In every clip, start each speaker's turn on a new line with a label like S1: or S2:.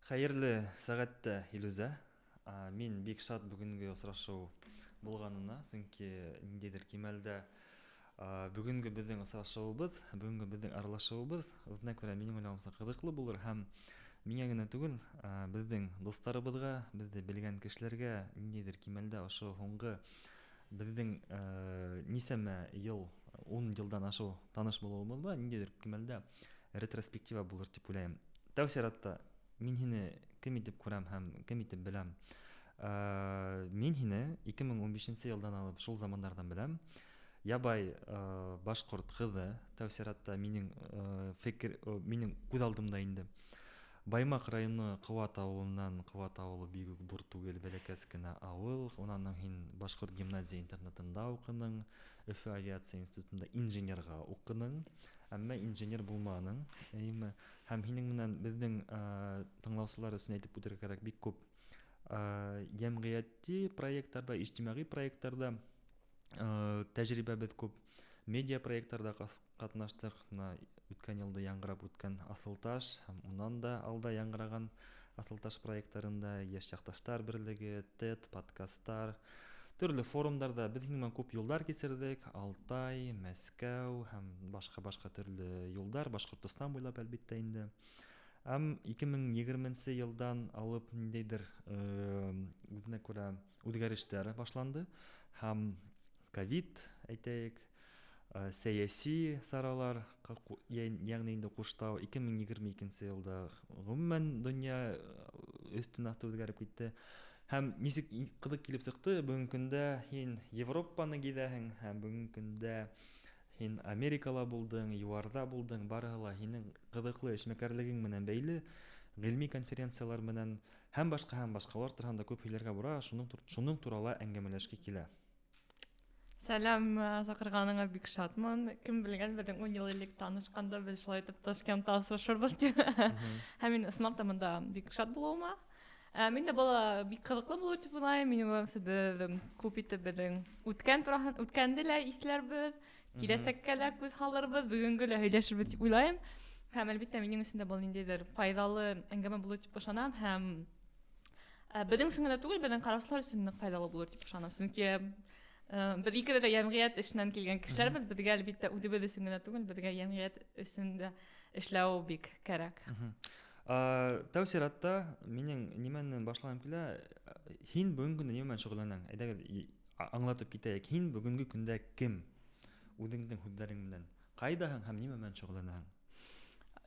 S1: Хәйерле сәғәттә, Илүзә. Мин бик шат бөгөнгө осрашыу булғанына, сөнки ниндәйҙер кимәлдә бөгөнгө беҙҙең осрашыуыбыҙ, бөгөнгө беҙҙең аралашыуыбыҙ үҙенә күрә, минең уйлауымса, ҡыҙыҡлы булыр һәм миңә генә түгел, беҙҙең дуҫтарыбыҙға, беҙҙе белгән кешеләргә ниндәйҙер кимәлдә ошо һуңғы беҙҙең нисәмә йыл, 10 йылдан ашыу таныш булыуыбыҙ бар, ниндәйҙер кимәлдә ретроспектива булыр тип уйлайым. Тәү сиратта мин һине кем итеп күрәм һәм кем итеп беләм? Мин һине 2015 йылдан алып, шул замандарҙан беләм. Ябай башҡорт ҡыҙы, тәү сиратта минең фекер, минең күҙ алдымда инде. Баймаҡ районы Ҡыуат ауылынан. Ҡыуат ауылы бик үк ҙур түгел, бәләкәс кенә ауыл. Унан һуң һин башҡорт гимназия интернатында уҡының, Өфө авиация институтында инженерға уҡының, әммә инженер булманың, эйме? Һәм һинең менән беҙҙең тыңлаусылар өсөн әйтеп үтергә кәрәк, бик күп йәмғиәти проекттарҙа, ижтимағи проекттарҙа тәжрибәбеҙ күп, медиа проекттарҙа ҡатнаштыҡ. Бына үткән йылда яңғырап үткән «Аҫылташ» һәм унан да алда яңғыраған «Аҫылташ» проекттарында, «Йәш яҡташтар берлеге», TED, подкасттар, төрлө форумдарҙа беҙ һинең менән күп юлдар кисерҙек: Алтай, Мәскәү һәм башҡа-башҡа төрлө юлдар, Башҡортостан буйлап, әлбиттә инде. Һәм 2020 йылдан алып ниндәйҙер үҙенә күрә үҙгәрештәр башланды һәм ковид, әйтәйек, сәйәси саралар, йәғни инде ҡуштау, 2022 йылда ғөмүмән донъя өҫтөн аҫты үҙгәреп китте. Һәм нисек ҡыҙыҡ килеп сыҡты: бөгөнгө көндә һин Европаны гиҙәһең һәм бөгөнгө көндә һин Америкала булдың, ЮАРҙа булдың, барыһы ла һинең ҡыҙыҡлы эшмәкәрлегең менән бәйле, ғилми конференциялар менән һәм башҡа, һәм башҡалар тураһында күп һөйләргә була, шуның турала әңгәмәләшке килә.
S2: Сәләм, саҡырғаныңа бик шатмын. Кем белгән, беҙҙең 10 йыл элек танышҡанда беҙ шулай итеп Ташкентта осрашырбыҙ тип. Һәм мин ысынлап та бында бик шат булыуыма. Мин дә был бик ҡыҙыҡлы булыр тип уйлайым. Минең уйлауымса, беҙ күп итеп беҙҙең үткән тураһын, үткәнде лә иҫләрбеҙ, киләсәккә лә күҙ һалырбыҙ, бөгөнгө лә һөйләшербеҙ тип уйлайым. Һәм әлбиттә, минең өсөн дә был ниндәйҙер файҙалы әңгәмә булыр тип ышанам һәм беҙҙең өсөн генә түгел, беҙҙең ҡараусылар өсөн ныҡ файҙалы булыр тип ышанам. Сөнки беҙ икебеҙ ҙә йәмғиәт эшенән килгән кешеләрбеҙ, беҙгә, әлбиттә, үҙебеҙ өсөн генә түгел, беҙгә йәмғиәт өсөн дә эшләү бик кәрәк.
S1: Тәү сиратта минең нимәнән башлағым килә: һин бөгөнгө көндә нимә менән шөғөлләнәң? Әйҙәгеҙ, аңлатып китәйек. Һин бөгөнгө көндә кем? Үҙеңдең һүҙҙәрең менән. Ҡайҙаһың һәм нимә менән шөғөлләнәһең?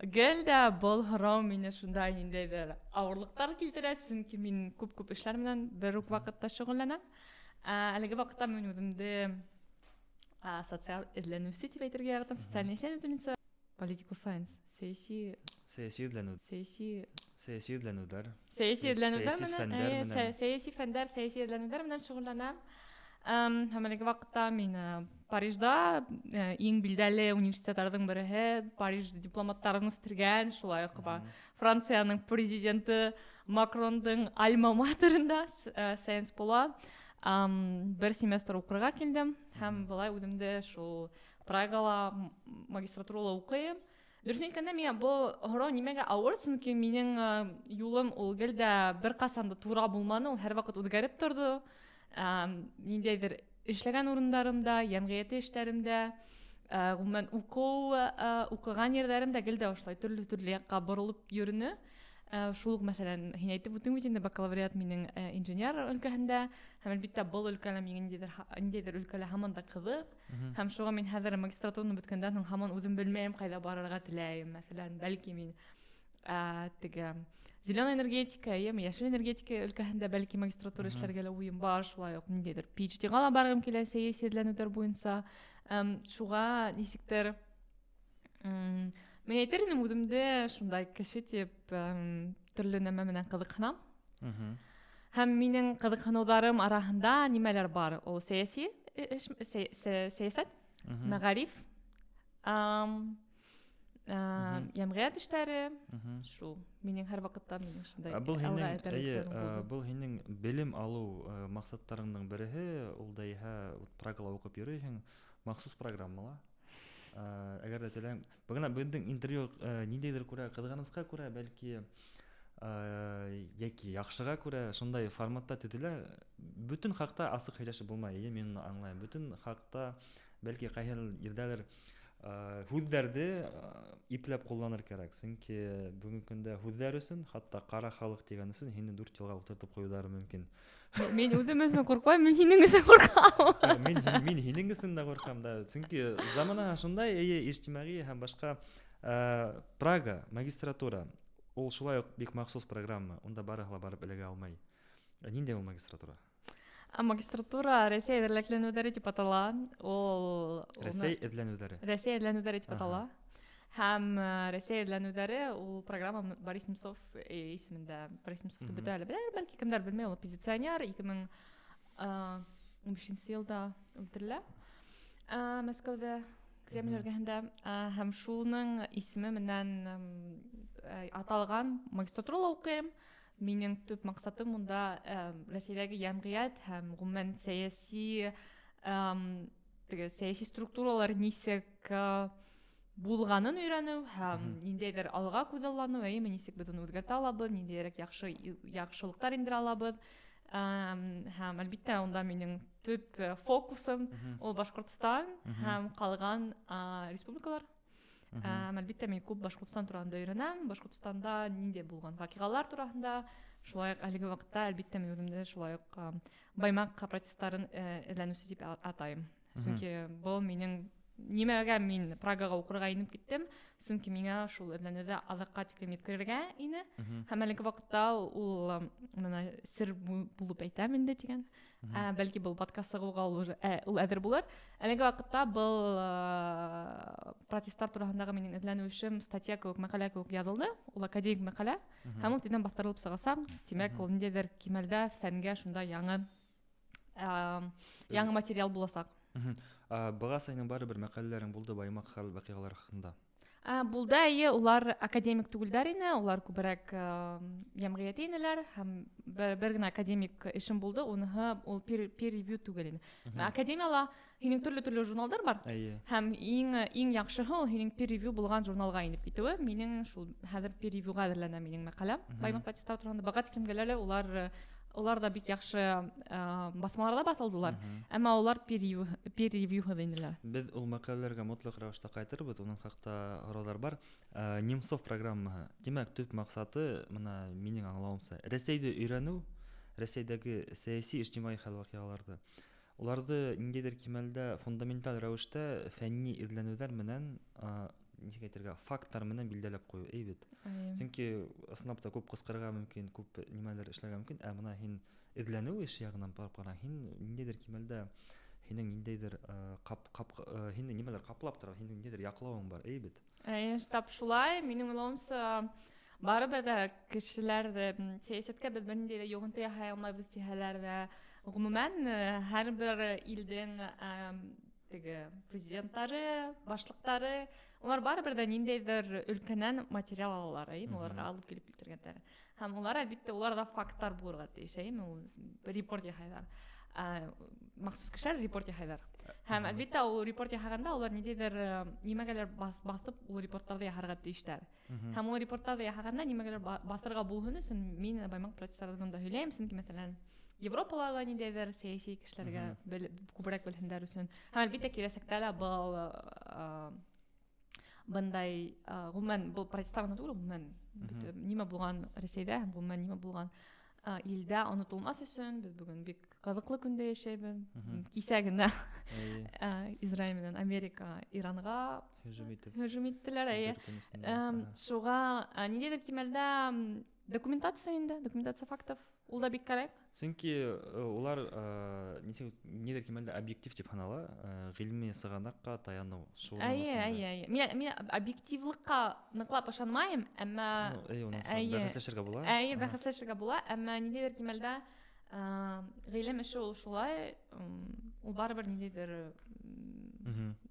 S2: Гел дә был һорау мине шундай ниндәйҙер ауырлыҡтар килтерә, сөнки мин күп-күп эшләр менән бер үк ваҡытта шөғөлләнәм. Әлеге ваҡытта мин үҙемде социаль эҙләнеүсе тип әйтергә яратам, социальная исследовательница, political science, сәйәси
S1: Сәйәси эҙләнеү,
S2: сәйәси
S1: сәйәси эҙләнеүҙәр.
S2: Сәйәси эҙләнеүҙәр
S1: Сәйәси
S2: менән,
S1: фәндәр
S2: эйе,
S1: менән.
S2: Сәйәси фәндәр, сәйәси эҙләнеүҙәр менән шөғөлләнәм. Һәм әлеге ваҡытта мин Парижда, иң билдәле университеттарҙың береһе, Париж дипломаттарын үҫтергән, шулай уҡ Францияның президенты Макрондың альма-матерында, Sciences Po-ла бер семестр уҡырға килдем һәм былай үҙемде шул Прагала магистратурала уҡыйым. Дөрөҫөн әйткәндә, миңә был һорау нимәгә ауыр, сөнки минең юлым ул гел дә бер ҡасан да тура булманы, ул һәр ваҡыт үҙгәреп торҙо. Ниндәйҙер эшләгән урындарымда, йәмғиәти эштәремдә, ғөмүмән уҡыу, уҡыған ерҙәрем дә гел дә ошолай төрлө-төрлө яҡҡа боролоп йөрөнө. Шул уҡ, мәҫәлән, һин әйтеп үттең бит инде, бакалавриат минең инженер өлкәһендә, һәм әлбиттә, был өлкәлә миңә ниндәйҙер өлкәлә һаман да ҡыҙыҡ. Һәм шуға мин хәҙер магистратураны бөткәндән һуң һаман үҙем белмәйем, ҡайҙа барырға теләйем. Мәҫәлән, бәлки мин теге зеленая энергетика, эйеме, йәшел энергетика өлкәһендә бәлки магистратура эшләргә лә уйым бар, шулай уҡ ниндәйҙер PhD-ға ла барғым килә сәйәси эҙләнеүҙәр буйынса. Шуға нисектер мин әйтер инем үҙемде шундай кеше тип, төрлө нәмә менән ҡыҙыҡһынам. Һәм минең ҡыҙыҡһыныуҙарым араһында нимәләр бар? Ул сәйәси эш, сәйәсәт, мәғариф, йәмғиәт эштәре, шул. Минең һәр ваҡытта минең шундай
S1: Ә был
S2: алға
S1: һинең, эйе,
S2: этәргестәрем булды.
S1: Был һинең белем алыу маҡсаттарыңдың береһе, ул да иһә Прагала уҡып йөрөйһөң, махсус программала. Әгәр ҙә теләһәң, бына беҙҙең интервью ниндәйҙер күрә, ҡыҙғанысҡа күрә, бәлки, Йәки яҡшыға күрә шундай форматта төҙөлә. Бөтөн хаҡта асыҡ һөйләшеп булмай, эйе, мин уны аңлайым. Бөтөн хаҡта бәлки ҡайһы ерҙәлер һүҙҙәрҙе ипләп ҡулланыр кәрәк, сөнки бөгөнгө көндә һүҙҙәр өсөн, хатта ҡара халыҡ тигән өсөн һине 4 йылға ултыртып ҡуйыуҙары мөмкин.
S2: Мин үҙем өсөн ҡурҡмайым, мин һинең өсөн ҡурҡам.
S1: Мин һинең өсөн дә ҡурҡам да, сөнки замана шундай, эйе, ижтимағи һәм башҡа. Прага магистратура ул шулай уҡ бик махсус программа, унда барыһы ла барып эләгә алмай. Ниндәй ул магистратура?
S2: Магистратура Рәсәй эҙләнеүҙәре тип атала. Ул
S1: Рәсәй эҙләнеүҙәре.
S2: Рәсәй эҙләнеүҙәре тип атала. Һәм Рәсәй эҙләнеүҙәре ул программа Борис Немцов исемендә. Борис Немцовты бөтә әле беләләр, бәлки кемдәр белмәй, ул оппозиционер 2015 йылда үлтерелә. Мәскәүҙә, Кремль эргәһендә, һәм шуның исеме менән аталған магистратурала уҡыйым. Минең төп маҡсатым унда Рәсәйҙәге йәмғиәт һәм ғөмүмән сәйәси, теге сәйәси структуралар нисек булғанын өйрәнеү һәм ниндәйҙер алға күҙалланыу, әйеме, нисек беҙ уны үҙгәртә алабыҙ, ниндәйерәк яҡшылыҡтар индерә алабыҙ. Һәм әлбиттә унда минең төп фокусым ул Башҡортостан һәм ҡалған республикалар. Әлбиттә мин күп Башҡортостан тураһында өйрәнәм, Башҡортостанда ниндәй булған ваҡиғалар тураһында. Шулай уҡ әлеге ваҡытта әлбиттә мин үҙемде шулай уҡ Баймаҡ протесттарын эҙләнеүсе тип атайым. Сөнки был минең нимәгә мин Прагаға уҡырға инеп киттем, сөнки миңә шул эҙләнеүҙе аҙаҡҡа тиклем еткерергә ине. Һәм әлеге ваҡытта ул, бына сер булып әйтәм инде тигән. Бәлки был подкаст сығыуға ул уже, ул әҙер булыр. Әлеге ваҡытта был протесттар тураһындағы минең эҙләнеү эшем статья кеүек, мәҡәлә кеүек яҙылды. Ул академик мәҡәлә. Һәм ул тиҙҙән баҫтырылып сығасаҡ. Тимәк, ул ниндәйҙер кимәлдә фәнгә шунда яңы материал буласаҡ.
S1: Бығаса һинең барыбер мәҡәләләрең булды Баймаҡ хәл ваҡиғалары хаҡында?
S2: Булды, эйе, улар академик түгелдәр ине, улар күберәк йәмғиәт инеләр, һәм бер генә академик эшем булды, уныһы ул peer review түгел ине. Академияла һинең төрлө-төрлө журналдар бар. Һәм иң яҡшыһы ул һинең peer review булған журналға инеп китеүе. Минең шул хәҙер peer reviewға әҙерләнә минең мәҡәләм. Баймаҡ протесттар тураһында. Быға тиклем әле улар да бик яҡшы баҫмаларҙа баҫылдылар. Әммә улар peer review инеләр.
S1: Беҙ ул мәҡәләләргә мотлаҡ рәүештә ҡайтырбыҙ, уның хаҡта һорауҙар бар. Немцов программаһы. Тимәк, төп маҡсаты, бына минең аңлауымса, Рәсәйҙе өйрәнеү, Рәсәйҙәге сәйәси, ижтимағи хәл-ваҡиғаларҙы. Уларҙы ниндәйҙер кимәлдә фундаменталь рәүештә фәнни эҙләнеүҙәр менән, нисек әйтергә, факттар менән билдәләп ҡуйыу, әй бит. Сөнки ысынлап та күп ҡысҡырырға мөмкин, күп нимәлер эшләргә мөмкин, ә бына һин эҙләнеү эше яғынан барып ҡараһаң, һин ниндәйҙер кимәлдә һинең ниндәйҙер, ҡап, ҡап, һине нимәлер ҡаплап тора, һинең ниндәйҙер яҡлауың бар, әй бит.
S2: Эйе, тап шулай, минең уйлауымса, барыбер ҙә кешеләр ҙә, сәйәсәткә беҙ бер ниндәй ҙә йоғонто яһай алмайбыҙ тиһәләр ҙә, ғөмүмән, һәр бер илдең, теге президенттары, башлыҡтары, улар барыбер ҙә ниндәйҙер өлкәнән материал алалар, әйеме, уларға алып килеп килтергәндәр. Һәм улар, әлбиттә, уларҙа факттар булырға тейеш, әйеме, ул репорт яһайҙар. Махсус кешеләр репорт яһайҙар. Һәм, әлбиттә, ул репорт яһағанда улар ниндәйҙер, нимәгәлер баҫып ул репорттарҙы яһарға тейештәр. Һәм ул репорттарҙы яһағанда нимәгәлер баҫырға булһын өсөн мин Баймаҡ протесттарында һөйләйем, сөнки, мәҫәлән, Европала ла ниндәйҙер сәйәси кешеләргә күберәк белһендәр өсөн. Һәм, әлбиттә, киләсәктә лә был бындай, ғөмүмән, был протесттар ғына түгел, ғөмүмән, бөтә нимә булған Рәсәйҙә һәм ғөмүмән нимә булған, илдә онотолмаҫ өсөн беҙ бөгөн бик ҡыҙыҡлы көндә йәшәйбеҙ. Кисә генә, Израиль менән Америка Иранға
S1: һөжүм итеп
S2: һөжүм иттеләр, эйе.
S1: Бер көн эсендә.
S2: Шуға, ниндәйҙер кимәлдә, документация инде, документация фактов, ул да бик кәрәк.
S1: Сөнки, улар, нисек, ниндәйҙер кимәлдә объектив тип һанала, ғилми сығанаҡҡа таяныу. Шул
S2: Әйе,
S1: нәмәсендә.
S2: әйе, әйе. Мин объективлыҡҡа ныҡлап ышанмайым, әммә
S1: Ну, әйе, уның
S2: әйе.
S1: бәхәсләшергә була.
S2: Әйе, бәхәсләшергә була, әммә ниндәйҙер кимәлдә, ғилем эше ул шулай, ул барыбер ниндәйҙер,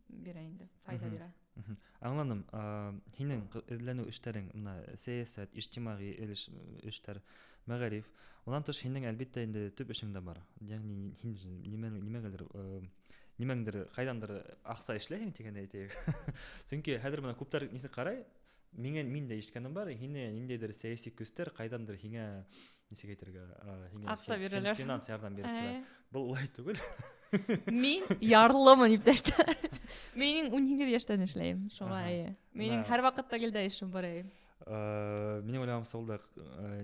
S2: бирә инде, файҙа бирә.
S1: Аңланым. Һинең эҙләнеү эштәрең, бына сәйәсәт, ижтимағи эштәр, мәғариф. Унан тыш һинең әлбиттә инде төп эшең дә бар. Ягъни һин нимәгәлер, нимәңдер, ҡайҙандыр аҡса эшләйһең тигән әйтәйек. Сөнки хәҙер бына күптәр нисек ҡарай, Миңә мин дә ишеткәнем бар, һине ниндәйҙер сәйәси көстәр ҡайҙандыр һиңә нисек әйтергә, һиңә
S2: Аҡса бирәләр.
S1: Финанс ярҙам биреп тора. Был улай түгел.
S2: Мин ярлымын, иптәштәр. Минең 18 йәштән эшләйем, шуға эйе. Минең һәр ваҡытта гел дә эшем бар, эйе.
S1: Минең уйлауымса, ул да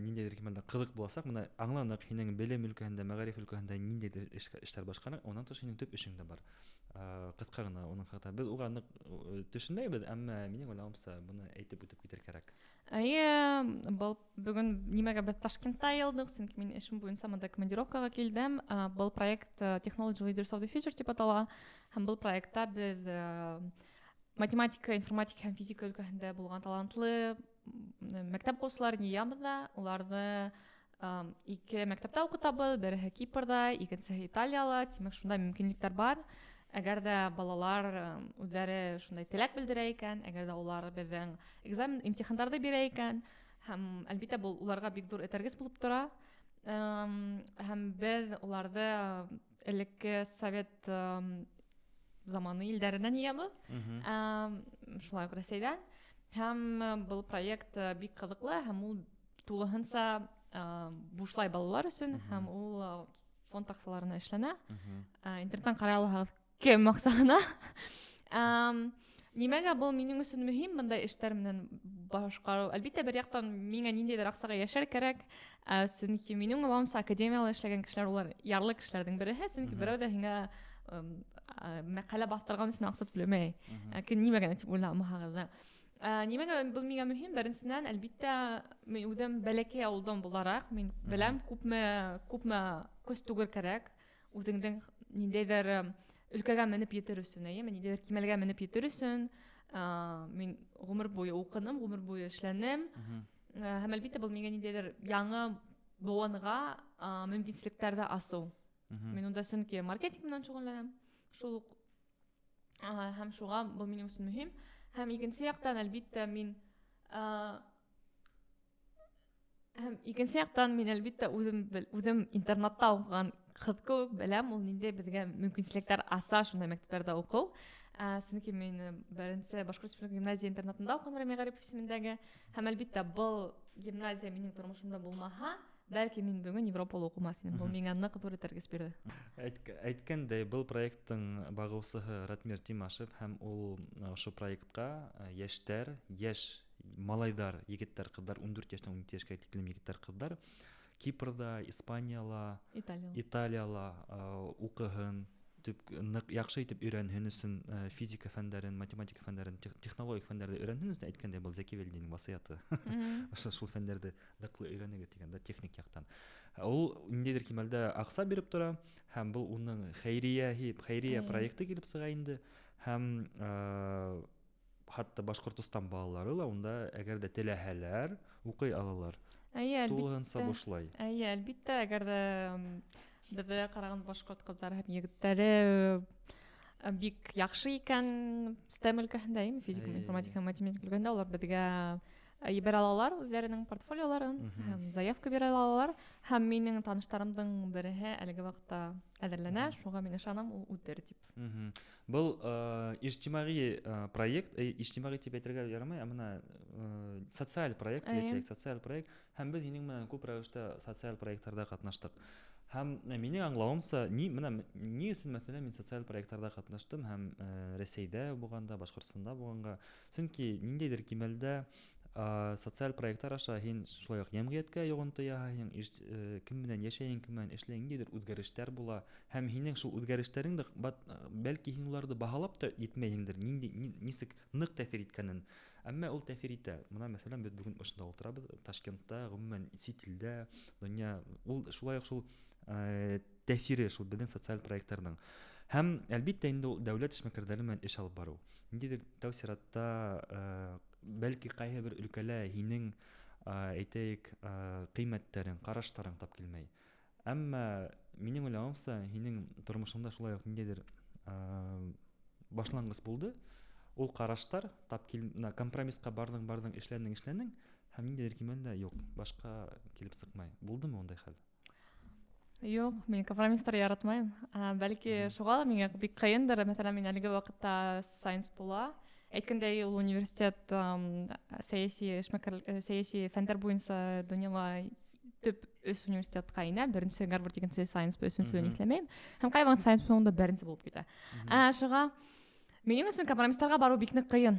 S1: ниндәйҙер кимәлдә ҡыҙыҡ буласаҡ. Бына аңланыҡ, һинең белем өлкәһендә, мәғариф өлкәһендә ниндәйҙер эштәр башҡараң, унан тыш һинең төп эшең дә бар. Ҡыҫҡа ғына уның хаҡында. Беҙ уға ныҡ төшөнмәйбеҙ, әммә минең уйлауымса, быны әйтеп үтеп китер кәрәк.
S2: Эйе, был бөгөн нимәгә беҙ Ташкентта йыйылдыҡ, сөнки мин эшем буйынса бында командировкаға килдем. Был проект Technology Leaders of the Future тип атала. Һәм был проектта беҙ математика, информатика һәм физика өлкәһендә булған талантлы мәктәп уҡыусыларын йыябыҙ ҙа, уларҙы ике мәктәптә уҡытабыҙ, береһе Кипрҙа, икенсеһе Италияла. Тимәк, шундай мөмкинлектәр бар. Әгәр ҙә балалар үҙҙәре шундай теләк белдерә икән, әгәр ҙә улар беҙҙең экзамен, имтихандарҙы бирә икән, һәм әлбиттә был уларға бик ҙур этәргес булып тора. Һәм беҙ уларҙы элекке совет заманы илдәренән йыябыҙ, шулай уҡ Рәсәйҙән. Һәм был проект бик ҡыҙыҡлы, һәм ул тулыһынса бушлай балалар өсөн, һәм ул фонд аҡсаларына эшләнә. Интернеттан ҡарай алаһығыҙ кем аҡсаһына. Нимәгә был минең өсөн мөһим бындай эштәр менән башҡарыу? Әлбиттә, бер яҡтан миңә ниндәйҙер аҡсаға йәшәр кәрәк, сөнки минең уйлауымса, академияла эшләгән кешеләр улар ярлы кешеләрҙең береһе, сөнки берәү ҙә һиңә мәҡәлә баҫтырған өсөн аҡса түләмәй. Кем нимә генә тип уйламаһағыҙ ҙа. Нимәгә был миңә мөһим? Беренсенән, әлбиттә, мин үҙем бәләкәй ауылдан булараҡ, мин беләм, күпме көс түгел кәрәк үҙеңдең ниндәйҙер өлкәгә менеп етер өсөн, әйеме, ниндәйҙер кимәлгә менеп етер өсөн, мин ғүмер буйы уҡыным, ғүмер буйы эшләнем. Һәм әлбиттә был миңә ниндәйҙер яңы быуынға мөмкинселектәрҙе асыу. Мин унда сөнки маркетинг менән шөғөлләнәм. Шул уҡ, һәм шуға был минең өсөн мөһим. Һәм икенсе яҡтан, әлбиттә, мин, һәм икенсе яҡтан мин әлбиттә үҙем интернатта уҡыған ҡыҙ кеүек беләм, ул ниндәй беҙгә мөмкинселектәр аса шундай мәктәптәрҙә уҡыу. Сөнки мин беренсе Башҡорт Республика гимназия интернатында уҡыным, Рәми Ғарипов исемендәге. Һәм әлбиттә был гимназия минең тормошомда булмаһа, бәлки мин бөгөн Европала уҡымаҫ инем. Был миңә ныҡ ҙур этәргес бирҙе.
S1: Әйткәндәй, был проекттың бағыусыһы Ратмир Тимашев, һәм ул ошо проектҡа йәштәр, йәш малайҙар, егеттәр, ҡыҙҙар, 14 йәштән 17 йәшкә тиклем егеттәр, ҡыҙҙар Кипрҙа, Испанияла,
S2: Италияла.
S1: Италияла уҡыһын, төп, ныҡ яҡшы итеп өйрәнһен өсөн, физика фәндәрен, математика фәндәрен, технологик фәндәрҙе өйрәнһен өсөн, әйткәндәй, был Зәки Вәлидинең васыяты. Ошо шул фәндәрҙе ныҡлы өйрәнегеҙ тигән дә, техник яҡтан. Ул ниндәйҙер кимәлдә аҡса биреп тора, һәм был уның хәйрия проекты килеп сыға инде, һәм хатта Башҡортостан балалары ла унда, әгәр ҙә теләһәләр, уҡый алалар.
S2: Әйе, әлбиттә.
S1: Тулыһынса бушлай.
S2: Әйе, әлбиттә, әгәр ҙә беҙҙә ҡараған башҡорт ҡыҙҙары һәм егеттәре бик яҡшы икән STEM өлкәһендә, әйеме, физика, информатика, математика өлкәһендә, улар беҙгә ебәрә алалар үҙҙәренең портфолиоларын һәм заявка бирә алалар. Һәм минең таныштарымдың береһе әлеге ваҡытта әҙерләнә, шуға мин ышанам, ул үтер тип.
S1: Был ижтимағи проект, ижтимағи тип әйтергә ярамай, ә бына социаль проект тип әйтәйек, социаль проект. Һәм беҙ һинең менән күп рәүештә социаль проекттарҙа ҡатнаштыҡ. Һәм минең аңлауымса, бына ни өсөн, мәҫәлән, мин социаль проекттарҙа ҡатнаштым һәм Рәсәйҙә булғанда, Башҡортостанда булғанға, сөнки ниндәйҙер кимәлдә социаль проекттар аша һин шулай уҡ йәмғиәткә йоғонто яһайһың, кем менән йәшәйһең, кем менән эшләйһең, ниндәйҙер үҙгәрештәр була. Һәм һинең шул үҙгәрештәрең дә, бәлки һин уларҙы баһалап та етмәйһеңдер, нисек ныҡ тәьҫир иткәнен. Әммә ул тәьҫир итә. Бына, мәҫәлән, беҙ бөгөн ошонда ултырабыҙ, Ташкентта, ғөмүмән, сит илдә, донъя, ул шулай уҡ шул тәьҫире шул беҙҙең социаль проекттарҙың. Һәм, әлбиттә, инде ул дәүләт эшмәкәрҙәре менән эш алып барыу. Ниндәйҙер тәү сиратта бәлки ҡайһы бер өлкәлә һинең, әйтәйек, ҡиммәттәрең, ҡараштарың тап килмәй. Әммә минең уйлауымса, һинең тормошоңда шулай уҡ ниндәйҙер башланғыс булды. Ул ҡараштар тап кил, мына компромиссҡа барҙың, барҙың, эшләнең, эшләнең, һәм ниндәйҙер кимәлдә юҡ, башҡа килеп сыҡмай. Булдымы ундай хәл?
S2: Юҡ, мин компромисстар яратмайым. Бәлки шуға ла миңә бик ҡыйындыр. Мәҫәлән, мин әлеге ваҡытта Science була. Әйткәндәй, ул университет сәйәси эшмәкәр, сәйәси фәндәр буйынса донъяла төп өс университетҡа инә. Беренсе Гарвард, икенсе Science, өсөнсөһөн иҫләмәйем. Һәм ҡайваҡыт Science унда беренсе булып китә. Шуға минең өсөн компромисстарға барыу бик ныҡ ҡыйын.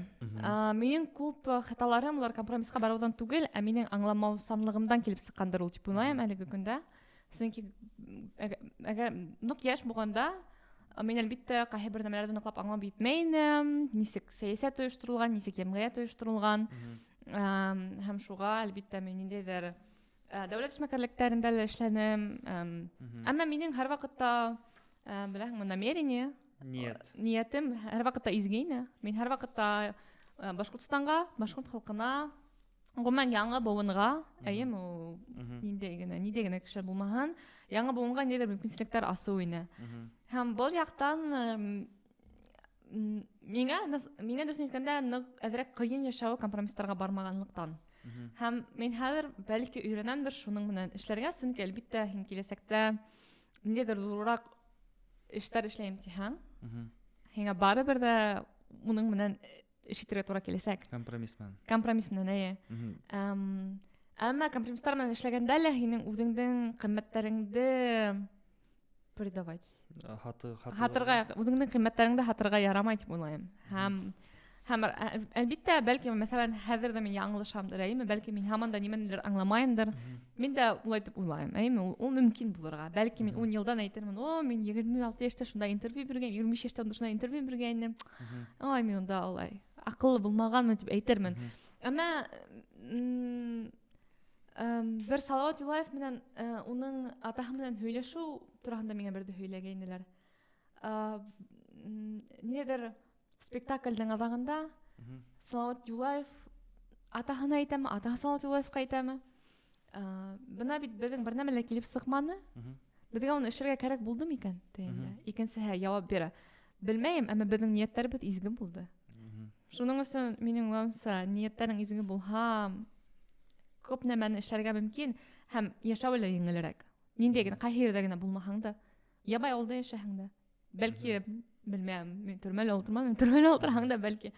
S2: Минең күп хаталарым улар компромиссҡа барыуҙан түгел, ә минең аңламаусанлығымдан килеп сыҡҡандыр ул тип уйлайым әлеге көндә. Сөнки әгәр ныҡ йәш булғанда, мин әлбиттә ҡайһы бер нәмәләрҙе ныҡлап аңлап етмәй инем, нисек сәйәсәт ойошторолған, нисек йәмғиәт ойошторолған. Һәм шуға әлбиттә мин ниндәйҙер дәүләт эшмәкәрлектәрендә лә эшләнем. Әммә минең һәр ваҡытта, беләһеңме, намерение,
S1: Ниәт.
S2: Ниәтем һәр ваҡытта изге ине. Мин һәр ваҡытта Башҡортостанға, башҡорт халҡына, ғөмүмән яңы быуынға, әйеме, ул ниндәй генә кеше булмаһын, яңы быуынға ниндәйҙер мөмкинселектәр асыу ине. Һәм был яҡтан миңә дөрөҫөн әйткәндә ныҡ әҙерәк ҡыйын йәшәүе компромисстарға бармағанлыҡтан. Һәм мин хәҙер бәлки өйрәнәмдер шуның менән эшләргә, сөнки әлбиттә һин киләсәктә ниндәйҙер ҙурыраҡ эштәр эшләйем тиһәң, һиңә барыбер ҙә уның менән эш итергә тура киләсәк.
S1: Компромисс менән.
S2: Компромисс менән, эйе. Әммә компромисстар менән эшләгәндә лә һинең үҙеңдең ҡиммәттәреңде предавать.
S1: Хаты
S2: Һатырға, үҙеңдең ҡиммәттәреңде һатырға ярамай тип уйлайым. Һәм әлбиттә, бәлки, мәҫәлән, хәҙер ҙә мин яңылышамдыр, әйеме? Бәлки мин һаман да нимәнелер аңламайымдыр. Мин дә улай тип уйлайым, әйеме? Ул мөмкин булырға. Бәлки мин 10 йылдан әйтермен, о, мин 26 йәштә шунда интервью биргән, 25 йәштә шунда интервью биргән инем. Ой, мин унда улай аҡыллы булмағанмын тип әйтермен. Әммә бер Салават Юлаев менән уның атаһы менән һөйләшеү тураһында миңә берҙе һөйләгәйнеләр. Ниҙер спектаклдең аҙағында Салават Юлаев атаһына әйтәме, атаһы Салават Юлаевҡа әйтәме? Бына бит беҙҙең бер нәмә лә килеп сыҡманы. Беҙгә уны эшләргә кәрәк булды микән тигәндә. Икенсеһе яуап бирә. Белмәйем, әммә беҙҙең ниәттәребеҙ изге булды. Шуның өсөн минең уйлауымса, ниәттәрең изге булһа, күп нәмәне эшләргә мөмкин һәм йәшәүе лә еңелерәк. Ниндәй генә, ҡайһы ерҙә генә булмаһаң да, ябай ауылда йәшәһәң дә, бәлки, белмәйем, мин төрмәлә ултырмам, мин төрмәлә ултырһаң да, бәлки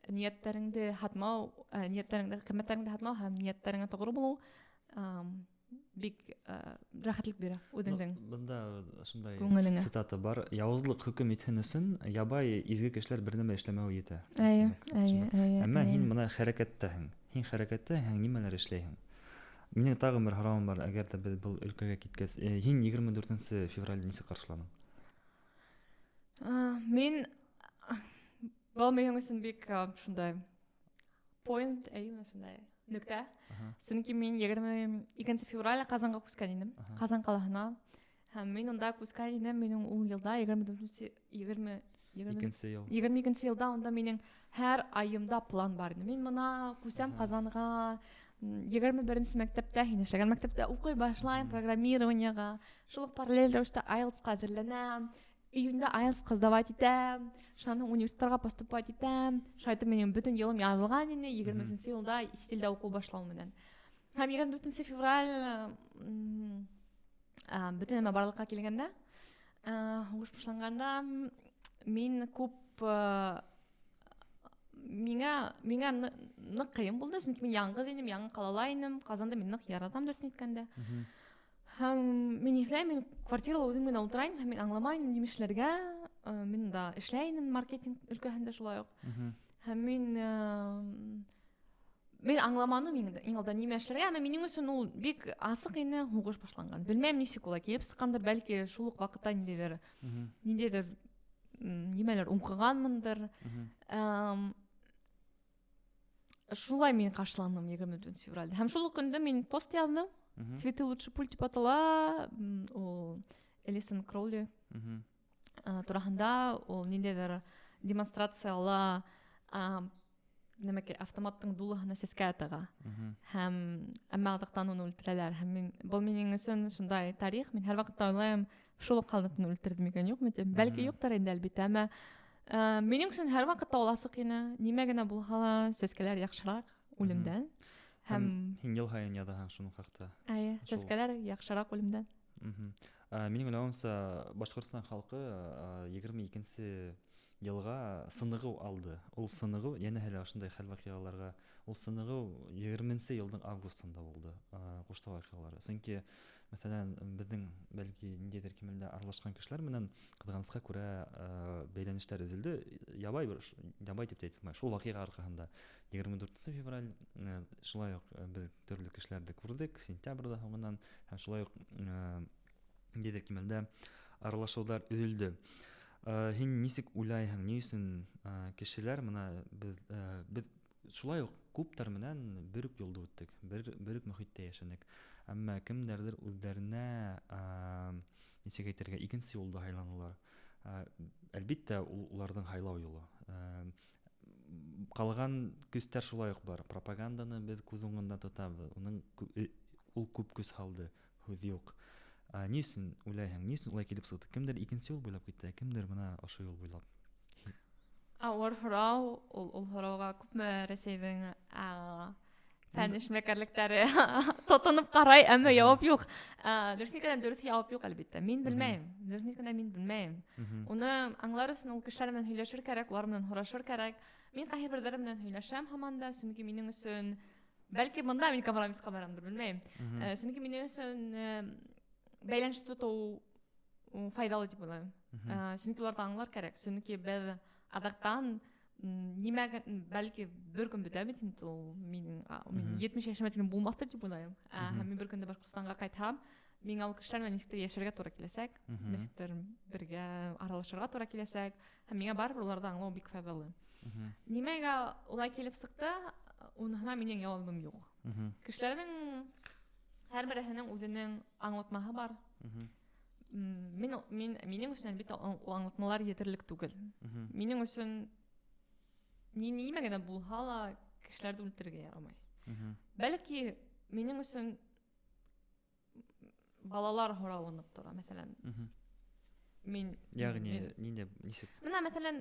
S2: ниәттәреңде һатмау, ниәттәреңде, ҡиммәттәреңде һатмау һәм ниәттәреңә тоғро булыу, бик рәхәтлек бирә үҙеңдең
S1: Ну, бында шундай
S2: күңелеңә.
S1: цитата бар. Яуызлыҡ хөкөм итһен өсөн ябай изге кешеләр бер нәмә эшләмәүе етә.
S2: Эйе,
S1: Тимәк,
S2: эйе,
S1: тимәк.
S2: эйе,
S1: Әммә
S2: эйе.
S1: һин бына хәрәкәттәһең. Һин хәрәкәттә һәм нимәләр эшләйһең? Минең тағы бер һорауым бар, әгәр ҙә беҙ был өлкәгә киткәс, һин 24 февраль нисек ҡаршыланың?
S2: Мин был минең өсөн бик шундай point, әйеме, шундай нөктә. Сөнки мин 22 февраль Ҡазанға күскән инем. Ҡазан ҡалаһына. Һәм мин унда күскән инем, минең ул йылда 24-нсе, егерме, егерме
S1: Икенсе йыл.
S2: 22-нсе йылда унда минең һәр айымда план бар ине. Мин бына күсәм Ҡазанға, 21-нсе мәктәптә, һин эшләгән мәктәптә уҡый башлайым программированиеға. Шул уҡ параллель рәүештә IELTS-ҡа әҙерләнәм. Июньдә IELTS-ҡа сдавать итәм. Шунан һуң университеттарға поступать итәм. Шулай итеп минең бөтөн йылым яҙылған ине, 23-нсе йылда сит илдә уҡыу башлау менән. Һәм 24 февраль, бөтөн нәмә барлыҡҡа килгәндә, һуғыш башланғанда, мин күп, миңә ныҡ ҡыйын булды, сөнки мин яңғыҙ инем, яңы ҡалала инем. Ҡазанды мин ныҡ яратам, дөрөҫөн әйткәндә. Һәм мин иҫләйем, мин квартирала үҙем генә ултыра инем, һәм мин аңламай инем нимә эшләргә. Мин унда эшләй инем маркетинг өлкәһендә шулай уҡ. Һәм мин аңламаным иң алда нимә эшләргә, әммә минең өсөн ул бик асыҡ ине, һуғыш башланған. Белмәйем, нисек улай килеп сыҡҡандыр, бәлки шул уҡ ваҡытта ниндәйҙер, нимәлер уҡығанмындыр. Шулай мин ҡаршыланым 24 февральдә. Һәм шул уҡ көндө мин пост яҙҙым. Цветы лучше пуль тип атала, ул Элисон Кроули тураһында, ул ниндәйҙер демонстрацияла, нәмәкәй, автоматтың дулыһына сәскә тыға. Һәм әммә аҙаҡтан уны үлтерәләр. Һәм был минең өсөн шундай тарих. Мин һәр ваҡытта уйлайым, шул уҡ халыҡны үлтерҙе микән, юҡмы тип. Бәлки юҡтыр инде, әлбиттә, әммә минең өсөн һәр ваҡытта ул асыҡ ине. Нимә генә булһа ла, сәскәләр яҡшыраҡ үлемдән.
S1: Һәм
S2: Һәм
S1: һин йыл һайын яҙаһың шуның хаҡта.
S2: Эйе,
S1: Шул.
S2: сәскәләр яҡшыраҡ үлемдән.
S1: Минең уйлауымса, Башҡортостан халҡы, 22 Йылға сынығыу алды. Ул сынығыу, йәнәһе лә ошондай хәл-ваҡиғаларға, ул сынығыу 20-нсе йылдың августында булды, Ҡуштау ваҡиғалары. Сөнки, мәҫәлән, беҙҙең бәлки ниндәйҙер кимәлдә аралашҡан кешеләр менән ҡыҙғанысҡа күрә бәйләнештәр өҙөлдө. Ябай бер, ябай тип тә әйтеп булмай. Шул ваҡиға арҡаһында 24 февраль шулай уҡ беҙ төрлө кешеләрҙе күрҙек, сентябрҙә һуңынан һәм шулай уҡ ниндәйҙер кимәлдә аралашыуҙар өҙөлдө. Һин нисек уйлайһың, ни өсөн кешеләр бына беҙ шулай уҡ күптәр менән бер үк юлды үттек, бер үк мөхиттә йәшәнек. Әммә кемдәрҙер үҙҙәренә нисек әйтергә, икенсе юлды һайланылар. Әлбиттә, ул уларҙың һайлау юлы. Ҡалған көстәр шулай уҡ бар. Пропаганданы беҙ күҙ уңында тотабыҙ. Уның ул күп көс һалды, һүҙ юҡ. Ни өсөн уйлайһың, ни өсөн улай килеп сыҡты? Кемдер икенсе юл буйлап китте, кемдер бына ошо юл буйлап.
S2: Ауыр һорау, ул һорауға күпме Рәсәйҙең фән эшмәкәрлектәре тотоноп ҡарай, әммә яуап юҡ. Дөрөҫ икән, дөрөҫ яуап юҡ, әлбиттә. Мин белмәйем. Дөрөҫ икән, мин белмәйем. Уны аңлар өсөн ул кешеләр менән һөйләшер кәрәк, улар менән һорашыр кәрәк. Мин ҡайһы берҙәре менән һөйләшәм һаман да, сөнки минең өсөн бәлки бында мин компромиссҡа барамдыр, белмәйем. Сөнки минең өсөн бәйләнеш тотоу файҙалы тип уйлайым. Сөнки уларҙы аңлар кәрәк. Сөнки беҙ аҙаҡтан нимә, бәлки бер көн бөтә бит инде ул минең мин 70 йәшемә тиклем булмаҫтыр тип уйлайым. Һәм мин бер көндә Башҡортостанға ҡайтһам, миңә ул кешеләр менән нисектер йәшәргә тура киләсәк, нисектер бергә аралашырға тура киләсәк, һәм миңә барыбер уларҙы аңлау бик файҙалы. Нимәгә улай килеп сыҡты, уныһына минең яуабым юҡ. Кешеләрҙең һәр береһенең үҙенең аңлатмаһы бар. Мин минең өсөн, әлбиттә, ул аңлатмалар етерлек түгел. Минең өсөн нимә генә булһа ла кешеләрҙе үлтерергә ярамай. Бәлки минең өсөн балалар һорауы ныҡ тора, мәҫәлән. Мин
S1: Ягъни ниндәй, нисек?
S2: Бына, мәҫәлән,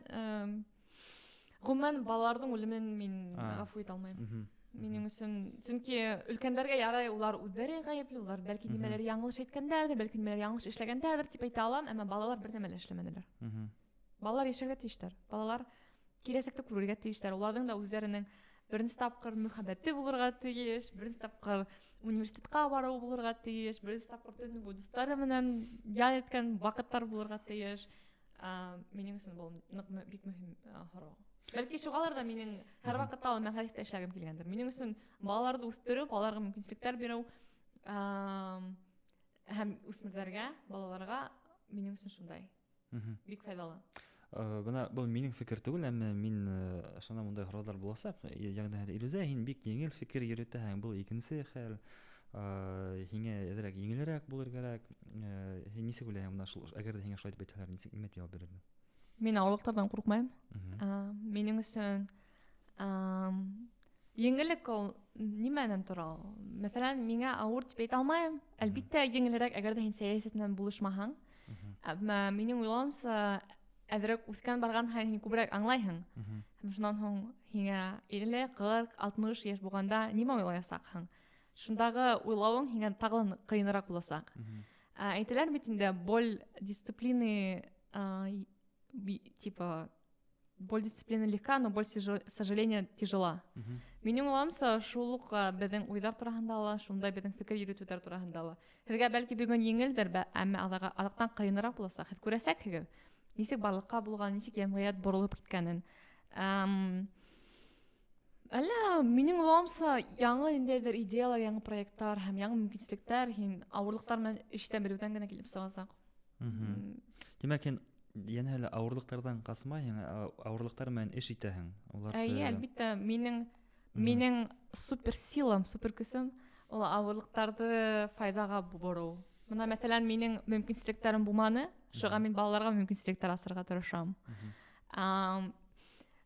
S2: ғөмүмән балаларҙың үлемен мин ғәфү итә алмайым. Минең өсөн, сөнки өлкәндәргә ярай, улар үҙҙәре ғәйепле, улар бәлки нимәлер яңылыш әйткәндәрҙер, бәлки нимәлер яңылыш эшләгәндәрҙер тип әйтә алам, әммә балалар бер нәмә лә эшләмәнеләр. Балалар йәшәргә тейештәр. Балалар киләсәктә күрергә тейештәр. Уларҙың да үҙҙәренең беренсе тапҡыр мөхәббәте булырға тейеш, беренсе тапҡыр университетҡа барыуы булырға тейеш, беренсе тапҡыр төнө буйы дуҫтары менән ял иткән ваҡыттар булырға тейеш. Минең өсөн был ныҡ бик мөһим һорау. Бәлки шуғалыр ҙа минең һәр ваҡытта ла мәғарифтә эшләгем килгәндер. Минең өсөн балаларҙы үҫтереү, балаларға мөмкинселектәр биреү һәм үҫмерҙәргә, балаларға минең өсөн шундай бик файҙалы.
S1: Бына был минең фекер түгел, әммә мин ышанам, ундай һорауҙар буласаҡ. Ягъни Илүзә, һин бик еңел фекер йөрөтәһең, был икенсе хәл. Һиңә әҙерәк еңелерәк булыр кәрәк. Һин нисек уйлайһың, бына шул, әгәр ҙә һиңә шулай тип әйтһәләр, нисек нимә тип яуап бирерҙең?
S2: Мин ауырлыҡтарҙан ҡурҡмайым. Минең өсөн еңеллек ул нимәнән тора ул? Мәҫәлән, миңә ауыр тип әйтә алмайым. Әлбиттә, еңелерәк, әгәр ҙә һин сәйәсәт менән булышмаһаң. Әммә минең уйлауымса, әҙерәк үҫкән барған һайын һин күберәк аңлайһың. Һәм шунан һуң һиңә 50, 40, 60 йәш булғанда нимә уйлаясаҡһың? Шундағы уйлауың һиңә тағы ла ҡыйыныраҡ буласаҡ. Әйтәләр бит инде, боль дисциплины, типа, боль дисциплины легка, но боль сожаления тяжела. Минең уйлауымса, шул уҡ беҙҙең уйҙар тураһында ла, шундай беҙҙең фекер йөрөтөүҙәр тураһында ла. Һеҙгә бәлки бөгөн еңелдер, әммә аҙаҡтан ҡыйыныраҡ буласаҡ. Һеҙ күрәсәкһегеҙ, нисек барлыҡҡа булған, нисек йәмғиәт боролоп киткәнен. Әллә, минең уйлауымса, яңы ниндәйҙер идеялар, яңы проекттар һәм яңы мөмкинселектәр һин ауырлыҡтар менән эш итә белеүҙән генә килеп сығасаҡ.
S1: Тимәк, һин йәнә лә ауырлыҡтарҙан ҡасмайһың, ауырлыҡтар менән эш итәһең. Уларҙы
S2: Эйе, әлбиттә, минең супер силам, супер көсөм ул ауырлыҡтарҙы файҙаға бороу. Бына, мәҫәлән, минең мөмкинселектәрем булманы, шуға мин балаларға мөмкинселектәр асырға тырышам.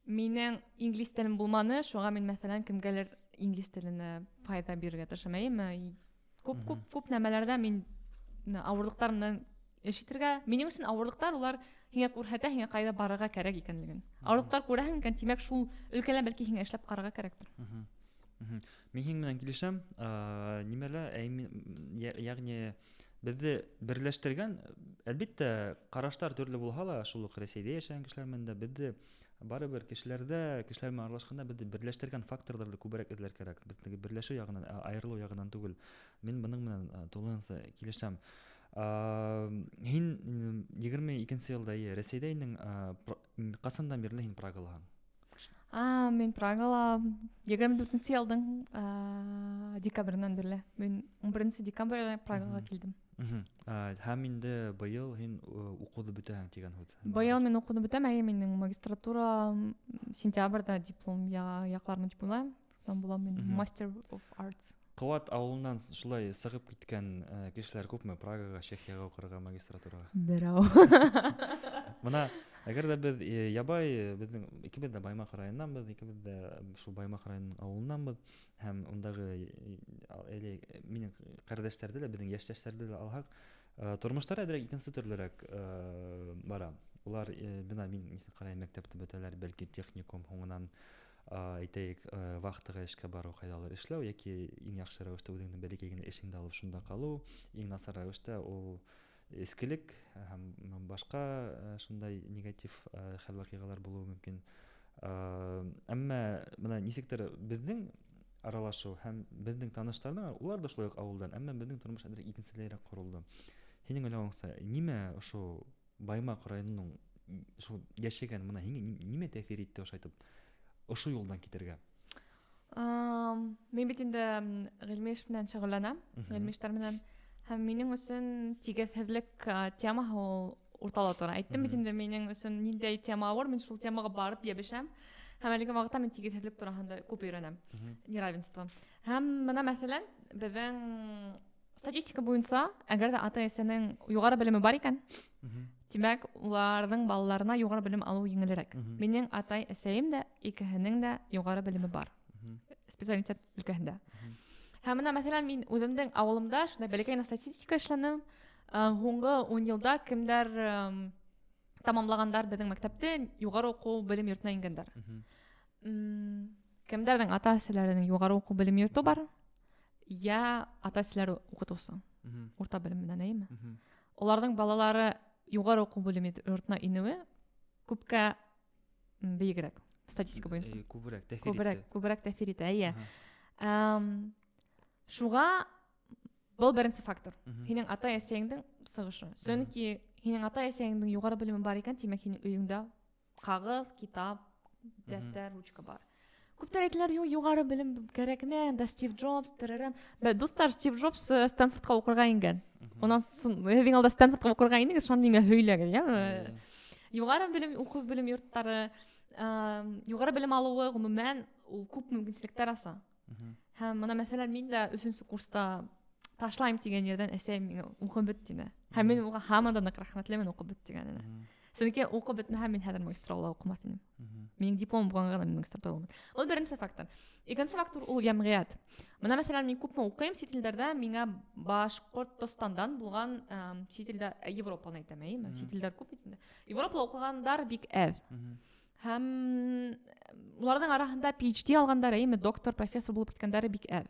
S2: Минең инглиз телем булманы, шуға мин, мәҫәлән, кемгәлер инглиз теленә файҙа бирергә тырышам. Эйеме? Күп, күп, күп нәмәләрҙә мин ауырлыҡтар менән эш итергә. Минең өсөн ауырлыҡтар улар һиңә күрһәтә, һиңә ҡайҙа барырға кәрәк икәнлеген. Ауырлыҡтар күрәһең икән, тимәк, шул өлкәлә бәлки һиңә эшләп ҡарарға кәрәктер.
S1: Мин һинең менән килешәм. Нимәлә, ягъни беҙҙе берләштергән Әлбиттә, ҡараштар төрлө булһа ла, шул уҡ Рәсәйҙә йәшәгән кешеләр менән дә беҙҙе барыбер кешеләрҙә, кешеләр менән аралашҡанда беҙҙе берләштергән факторҙарҙы күберәк эҙләр кәрәк. Беҙ теге берләшеү яғынан, айырылыу яғынан түгел. Мин бының менән тулыһынса килешәм. Һин 22-нсе йылда Рәсәйҙә инең, ҡасандан бирле һин Прагалаһың?
S2: Мин Прагала 24-нсе йылдың декабренән бирле. Мин 11 декабрҙә Прагаға килдем.
S1: Һәм инде быйыл һин уҡыуҙы бөтәһең тигән һүҙ.
S2: Быйыл мин уҡыуҙы бөтәм, әйе, минең магистратура сентябрҙә диплом яҡлармын тип уйлайым. Шунан булам мин Master of Arts.
S1: Ҡыуат ауылынан шулай сығып киткән кешеләр күпме Прагаға, Чехияға уҡырға магистратураға?
S2: Берәү.
S1: Бына әгәр ҙә беҙ ябай, беҙҙең икебеҙ ҙә Баймаҡ районынанбыҙ, икебеҙ ҙә шул Баймаҡ районының ауылынанбыҙ, һәм ундағы әле минең ҡәрҙәштәрҙе лә, беҙҙең йәштәштәрҙе лә алһаҡ, тормоштар әҙерәк икенсе төрлөрәк бара. Улар, бына мин нисек ҡарайым, мәктәпте бөтәләр, бәлки техникум һуңынан, әйтәйек, вахтаға эшкә барыу, ҡайҙалыр эшләү, йәки иң яҡшы рәүештә үҙеңдең бәләкәй генә эшеңде алып шунда ҡалыу, иң насар рәүештә ул эскелек һәм башҡа шундай негатив хәл-ваҡиғалар булыуы мөмкин. Әммә бына нисектер беҙҙең аралашыу һәм беҙҙең таныштарҙың, улар ҙа шулай уҡ ауылдан, әммә беҙҙең тормош әҙерәк икенселәйерәк ҡоролдо. Һинең уйлауыңса, нимә ошо Баймаҡ районының шул йәшәгән бына һиңә нимә тәьҫир итте ошайтып ошо юлдан китергә?
S2: Мин бит инде ғилми эш менән шөғөлләнәм, ғилми эштәр менән. Һәм минең өсөн тигеҙһеҙлек темаһы ул уртала тора. Әйттем бит инде, минең өсөн ниндәй тема ауыр, мин шул темаға барып йәбешәм. Һәм әлеге ваҡытта мин тигеҙһеҙлек тураһында күп өйрәнәм. Неравенство. Һәм бына, мәҫәлән, беҙҙең статистика буйынса, әгәр ҙә ата-әсәнең юғары белеме бар икән, тимәк, уларҙың балаларына юғары белем алыу еңелерәк. Минең атай-әсәйем дә, икеһенең дә юғары белеме бар. Специалитет өлкәһендә. Һәм бына, мәҫәлән, мин үҙемдең ауылымда шундай бәләкәй генә статистика эшләнем. Һуңғы 10 йылда кемдәр тамамлағандар беҙҙең мәктәпте, юғары уҡыу белем йортона ингәндәр. Кемдәрҙең ата-әсәләренең юғары уҡыу белем йорто бар, йә ата-әсәләре уҡытыусы, урта белем менән, әйеме? Уларҙың балалары юғары уҡыу белем йортона инеүе күпкә бейегерәк статистика буйынса.
S1: Күберәк тәьҫир
S2: Күберәк,
S1: итә.
S2: күберәк тәьҫир итә, әйе. Шуға был беренсе фактор. Һинең ата-әсәйеңдең сығышы. Сөнки һинең ата-әсәйеңдең юғары белеме бар икән, тимәк, һинең өйөңдә ҡағыҙ, китап, дәфтәр, ручка бар. Күптәр әйтәләр, юҡ, юғары белем кәрәкмәй, анда Стив Джобс, теререм. Бә, дуҫтар, Стив Джобс Стэнфордҡа уҡырға ингән. Унан һуң, һеҙҙең алда Стэнфордҡа уҡырға инегеҙ, шунан миңә һөйләгеҙ, йәме? Юғары белем, уҡыу белем йорттары, юғары белем алыуы ғөмүмән ул күп мөмкинселектәр аса. Һәм бына, мәҫәлән, мин дә өсөнсө курста ташлайым тигән ерҙән әсәйем миңә уҡып бөт тине. Һәм мин уға һаман да ныҡ рәхмәтлемен уҡып бөт тигәненә. Сөнки уҡып бөтмәһәм, мин хәҙер магистратурала уҡымаҫ инем. Минең диплом булғанға ғына мин магистратурала уҡымаҫ. Ул беренсе фактор. Икенсе фактор ул йәмғиәт. Бына, мәҫәлән, мин күпме уҡыйым сит илдәрҙә, миңә Башҡортостандан булған, сит илдә, Европаны әйтәм, әйеме? Сит илдәр күп бит инде. Европала уҡығандар бик әҙ. Һәм уларҙың араһында P H D алғандар, әйеме, доктор, профессор булып киткәндәре бик әҙ.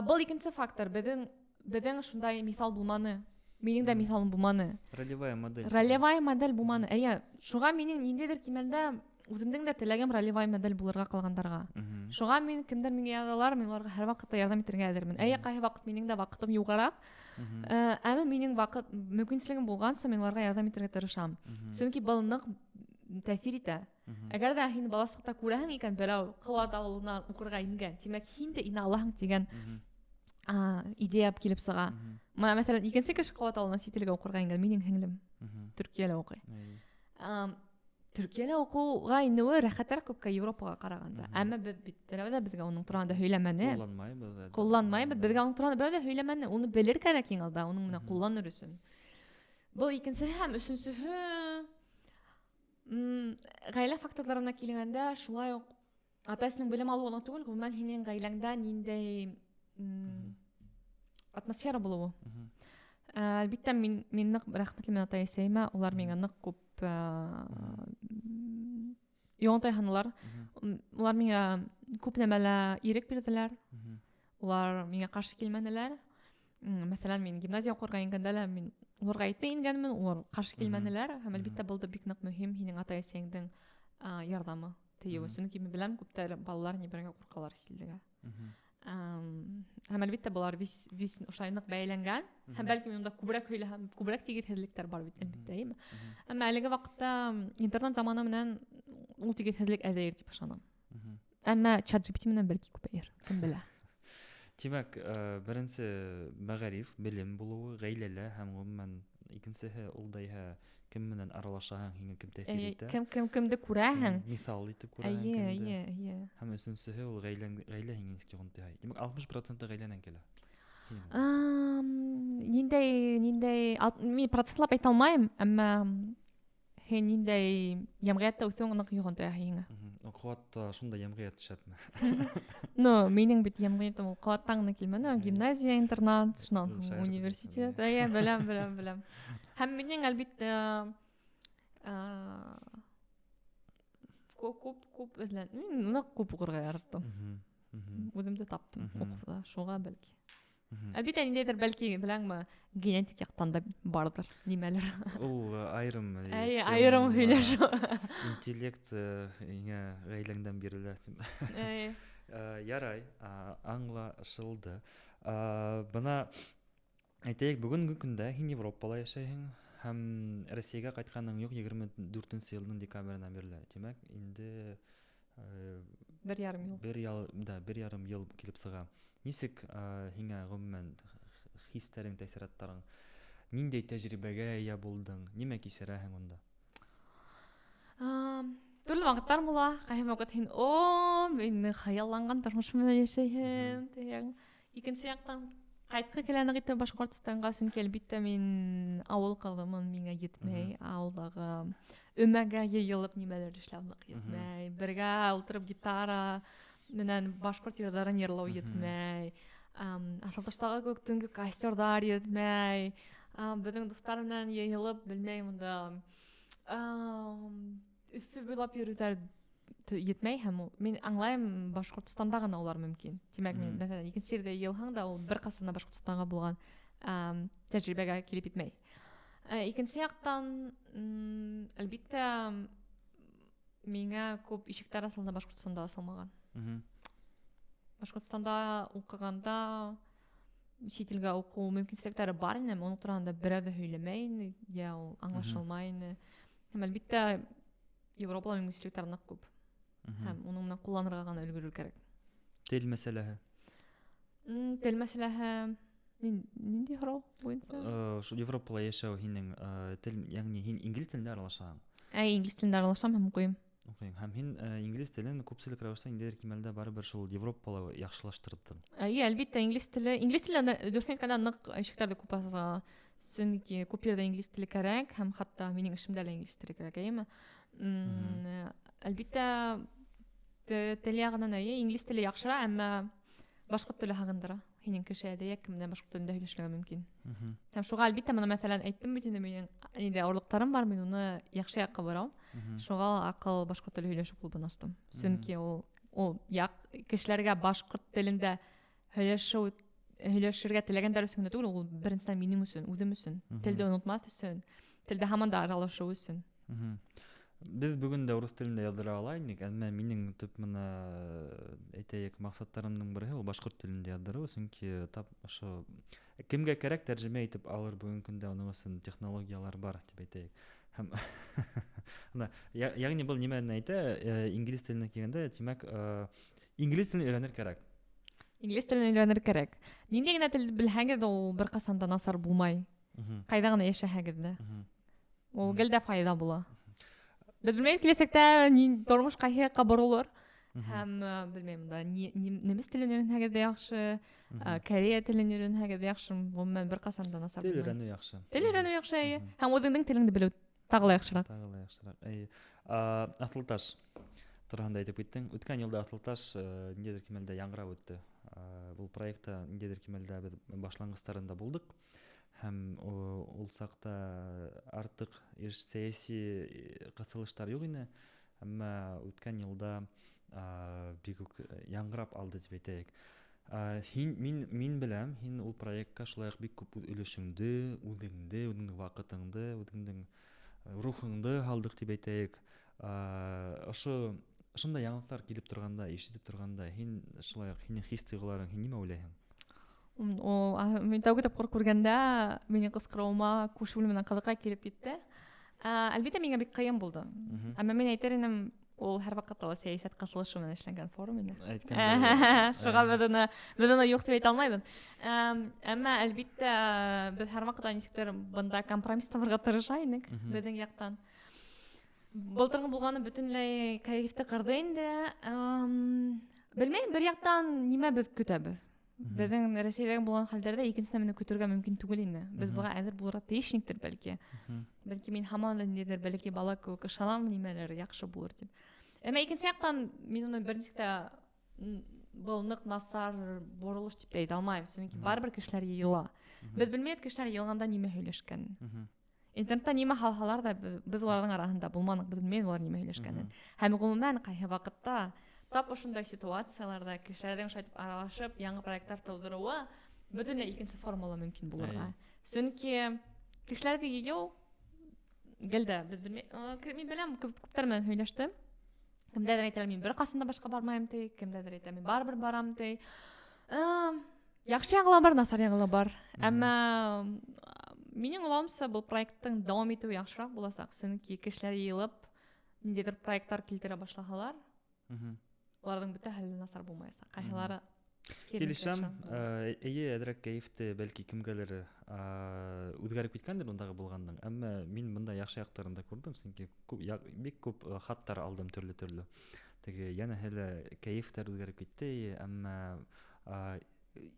S2: Был икенсе фактор. Беҙҙең шундай миҫал булманы. Минең дә миҫалым булманы.
S1: Ролевая модель.
S2: Ролевая модель булманы. Әйе, шуға минең ниндәйҙер кимәлдә үҙемдең дә теләгем ролевая модель булырға ҡалғандарға. Шуға мин кемдәр миңә яҙалар, мин уларға һәр ваҡытта ярҙам итергә әҙермен. Әйе, ҡайһы ваҡыт минең дә ваҡытым юғараҡ. Әммә минең ваҡыт мөмкинселегем булғанса мин уларға ярҙам итергә тырышам. Сөнки был ныҡ тәьҫир итә. Әгәр ҙә һин баласыҡта күрәһең икән, берәү Ҡыуат ауылынан уҡырға ингән, тимәк, һин дә инә алаһың тигән, идея килеп сыға. Мына, мәҫәлән, икенсе кеше Ҡыуат ауылынан сит илгә уҡырға ингән, минең һеңлем Төркиәлә уҡый. Төркиәлә уҡыуға инеүе рәхәтерәк күпкә Европаға ҡарағанда. Әммә беҙ бит берәү ҙә беҙгә уның тураһында һөйләмәне.
S1: Ҡулланмайбыҙ ҙа.
S2: Ҡулланмайбыҙ, беҙгә уның тураһында берәү ҙә һөйләмәне. Уны белер кәрәк иң алда, уның менән ҡулланыр өсөн. Был икенсеһе һәм өсөнсөһө, ғаилә факторҙарына килгәндә, шулай уҡ ата-әсәнең белем алыуы ғына түгел, ғөмүмән һинең ғаиләңдә ниндәй, атмосфера булыуы. Әлбиттә, мин ныҡ рәхмәтлемен атай-әсәйемә, улар миңә ныҡ күп, йоғонто яһанылар. Улар миңә күп нәмәлә ирек бирҙеләр. Улар миңә ҡаршы килмәнеләр. Мәҫәлән, мин гимназия уҡырға ингәндә лә мин уларға әйтмәй ингәнмен, улар ҡаршы килмәнеләр. Һәм әлбиттә был да бик ныҡ мөһим һинең атай-әсәйеңдең ярҙамы тейеүе. Сөнки мин беләм, күптәр балалар ебәрергә ҡурҡалар сит илгә. Һәм әлбиттә былар вис ошолай ныҡ бәйләнгән. Һәм бәлки мин унда күберәк һөйләһәм, күберәк тигеҙһеҙлектәр бар бит, әлбиттә, әйеме? Әммә әлеге ваҡытта интернет заманы менән ул тигеҙһеҙлек әҙәйер тип ышанам. Әммә чат GPT менән бәлки күбәйер, кем белә.
S1: Тимәк, беренсе мәғариф, белем булыуы, ғаиләлә һәм ғөмүмән икенсеһе ул да иһә кем менән аралашаһың, һиңә кем тәьҫир итә.
S2: Кем кемде күрәһең?
S1: Миҫал итеп күрәһең кемде.
S2: Эйе, эйе.
S1: Һәм өсөнсөһө ул ғаилә һиңә нисек йоғонто яһай. Тимәк, 60% ғаиләнән килә.
S2: Ниндәй, мин процентлап әйтә алмайым, әммә һин ниндәй йәмғиәттә үҫеүең ныҡ йоғонто яһай һиңә.
S1: Ҡыуатта шундай йәмғиәт шәпме?
S2: Ну, минең бит йәмғиәтем ул ҡыуаттан ғына килмәне. Гимназия, интернат, шунан
S1: Ул
S2: һуң
S1: шайырҙы
S2: университет.
S1: бит,
S2: Эйе, беләм, беләм, беләм. Һәм минең, әлбиттә, күп, күп эҙлән-, мин ныҡ күп уҡырға яраттым. Үҙемде таптым уҡыуҙа, шуға бәлки. Әлбиттә, ниндәйҙер, бәлки, беләңме, генетик яҡтан да барҙыр нимәлер.
S1: Ул айырым,
S2: Әй,
S1: тема,
S2: айырым һөйләшеү.
S1: Интеллект, һиңә ғаиләңдән бирелә, тим.
S2: Әй.
S1: Ярай, аңлашылды. Бына әйтәйек, бөгөнгө көндә һин Европала йәшәйһең һәм Рәсәйгә ҡайтҡаның юҡ 24 йылдың декабренән бирле. Тимәк, инде,
S2: Бер ярым йыл.
S1: Бер ял, да, бер ярым йыл килеп сыға. Нисек, һиңә ғөмүмән хистәрең, тәьҫораттарың, ниндәй тәжрибәгә эйә булдың, нимә кисерәһең унда?
S2: Төрлө ваҡыттар була. Ҡайһы ваҡыт һин, о, мин хыялланған тормош менән йәшәйһем, тиһең. Икенсе яҡтан ҡайтҡы килә ныҡ итеп Башҡортостанға, сөнки әлбиттә мин ауыл ҡыҙымын, миңә етмәй. Ауылдағы өмәгә йыйылып нимәлер эшләү ныҡ етмәй. Бергә ултырып гитара менән башҡорт йырҙарын йырлау етмәй. Асылташтағы кеүек төнгө костерҙар етмәй. Беҙҙең дуҫтар менән йыйылып, белмәйем, унда, Өфө буйлап йөрөүҙәр етмәй һәм мин аңлайым, Башҡортостанда ғына улар мөмкин. Тимәк, мин, мәҫәлән, икенсе ерҙә йыйылһаң да, ул бер ҡасан да Башҡортостанға булған, тәжрибәгә килеп етмәй. Икенсе яҡтан, әлбиттә, миңә күп ишектәр асылды Башҡортостанда асылмаған. Башҡортостанда уҡығанда сит илгә уҡыу мөмкинселектәре бар ине, уның тураһында берәү ҙә һөйләмәй ине, йә ул аңлашылмай ине. Һәм әлбиттә, Европала мөмкинселектәр ныҡ күп. Һәм уның менән ҡулланырға ғына өлгөрөр кәрәк.
S1: Тел мәсьәләһе.
S2: Тел мәсьәләһе ниндәй һорау буйынса?
S1: Ошо Европала йәшәү һинең, тел, йәғни һин инглиз телендә аралашаһың?
S2: Әй, инглиз телендә аралашам һәм уҡыйым.
S1: Уҡыйың. Һәм һин, инглиз телен күпселек рәүештә ниндәйҙер кимәлдә барыбер шул Европала яҡшылаштырҙың.
S2: Әйе, әлбиттә, инглиз теле, инглиз теле дөрөҫөн әйткәндә ныҡ ишектәрҙе күп асаға. Сөнки күп ерҙә инглиз теле кәрәк һәм хатта минең эшемдә лә инглиз теле кәрәк, әйеме? Әлбиттә, тел яғынан әйе, инглиз теле яҡшыра, әммә башҡорт теле һағындыра. Һинең кеше әҙәйәк кем менән башҡорт телендә һөйләшергә мөмкин. Һәм шуға әлбиттә, бына мәҫәлән, әйттем бит инде, минең ниндәй ауырлыҡтарым бар, мин уны яҡшы яҡҡа борам. Шуға аҡыл башҡорт теле һөйләшеү клубын астым. Сөнки ул яҡ кешеләргә башҡорт телендә һөйләшергә теләгәндәр өсөн генә түгел, ул беренсенән минең өсөн, үҙем өсөн, телде онотмаҫ өсөн, телдә һаман да аралашыу өсөн.
S1: Беҙ бөгөн дә урыҫ телендә яҙҙыра ала инек, әммә минең төп бына, әйтәйек, маҡсаттарымдың береһе ул башҡорт телендә яҙҙырыу, сөнки тап ошо кемгә кәрәк тәржемә итеп алыр бөгөнгө көндә уның өсөн технологиялар бар тип әйтәйек. Һәм бына, йәғни был нимәне әйтә, инглиз теленә килгәндә, тимәк, инглиз телен өйрәнер кәрәк.
S2: Инглиз телен өйрәнер кәрәк. Ниндәй генә тел белһәгеҙ, ул бер ҡасан да насар булмай. Ҡайҙа ғына йәшәһәгеҙ ҙә. Ул гел дә файҙа була. Беҙ белмәйек, киләсәктә тормош ҡайһы яҡҡа боролор. Һәм, белмәйем, да, немец телен өйрәнһәгеҙ ҙә яҡшы, корея телен өйрәнһәгеҙ ҙә яҡшы, ғөмүмән бер ҡасан да насар
S1: Тел
S2: булмай.
S1: өйрәнеү яҡшы.
S2: Тел өйрәнеү яҡшы, эйе. Һәм үҙеңдең телеңде белеү тағы ла яҡшыраҡ.
S1: Тағы ла яҡшыраҡ, эйе. Аҫылташ тураһында әйтеп киттең. Үткән йылда Аҫылташ, ниндәйҙер кимәлдә яңғырап үтте. Был проектта ниндәйҙер кимәлдә беҙ башланғыстарында булдыҡ. Һәм ул саҡта артыҡ сәйәси ҡыҫылыштар юҡ ине. Әммә үткән йылда, бик үк яңғырап алды тип әйтәйек. Һин, мин беләм, һин ул проектҡа шулай уҡ бик күп үҙ өлөшөңдө, үҙеңде, үҙеңдең ваҡытыңды, үҙеңдең рухыңды һалдыҡ тип әйтәйек. Ошо ошондай яңылыҡтар килеп торғанда, ишетеп торғанда, һин шулай уҡ һинең хис-тойғоларың, һин нимә уйлайһың?
S2: Мин тәүге тапҡыр күргәндә минең ҡысҡырыуыма күрше бүлмәнән ҡыҙыҡай килеп етте. Әлбиттә, миңә бик ҡыйын булды. Әммә мин әйтер инем, ул һәр ваҡытта ла сәйәсәт ҡыҫылышы менән эшләнгән форум ине.
S1: Әйткәндәй.
S2: Шуға беҙ уны юҡ тип әйтә алмайбыҙ. Әммә әлбиттә, беҙ һәр ваҡытта нисектер бында компромисс табырға тырыша инек беҙҙең яҡтан. Былтырғы булғаны бөтөнләй кәйефте ҡырҙы инде. Белмәйем, бер яҡтан нимә беҙ көтәбеҙ? Беҙҙең Рәсәйҙәге булған хәлдәрҙә икенсе нәмәне көтөргә мөмкин түгел ине. Беҙ быға әҙер булырға тейеш инектер бәлки. Бәлки мин һаман да ниндәйҙер бәләкәй бала кеүек ышанам, нимәлер яҡшы булыр тип. Әммә икенсе яҡтан мин уны бер нисек тә был ныҡ насар боролош тип тә әйтә алмайым, сөнки барыбер кешеләр йыйыла. Беҙ белмәйбеҙ кешеләр йыйылғанда нимә һөйләшкәнен. Интернетта нимә һалһалар ҙа, беҙ уларҙың араһында булманыҡ, беҙ белмәйбеҙ улар нимә һөйләшкәнен. Һәм ғөмүмән ҡайһы ваҡытта тап ошондай ситуацияларҙа кешеләрҙең шулай итеп аралашып яңы проекттар тыуҙырыуы бөтөнләй икенсе формала мөмкин булырға. Сөнки кешеләрҙе йыйыу гел дә беҙ белмәй, мин беләм, күптәр менән һөйләштем. Кемдәҙер әйтә, мин бер ҡасан да башҡа бармайым ти, кемдәҙер әйтә, мин барыбер барам ти. Яҡшы яғы ла бар, насар яғы ла бар. Әммә минең уйлауымса, был проекттың дауам итеүе яҡшыраҡ буласаҡ, сөнки кешеләр йыйылып ниндәйҙер проекттар килтерә башлаһалар, уларҙың бөтә хәле насар булмаясаҡ. Ҡайһылары
S1: Килешәм, эйе, әҙерәк кәйефте бәлки кемгәлер үҙгәреп киткәндер ундағы булғандың, әммә мин бында яҡшы яҡтарын да күрҙем, сөнки бик күп хаттар алдым төрлө-төрлө. Теге йәнәһе лә кәйефтәр үҙгәреп китте, әммә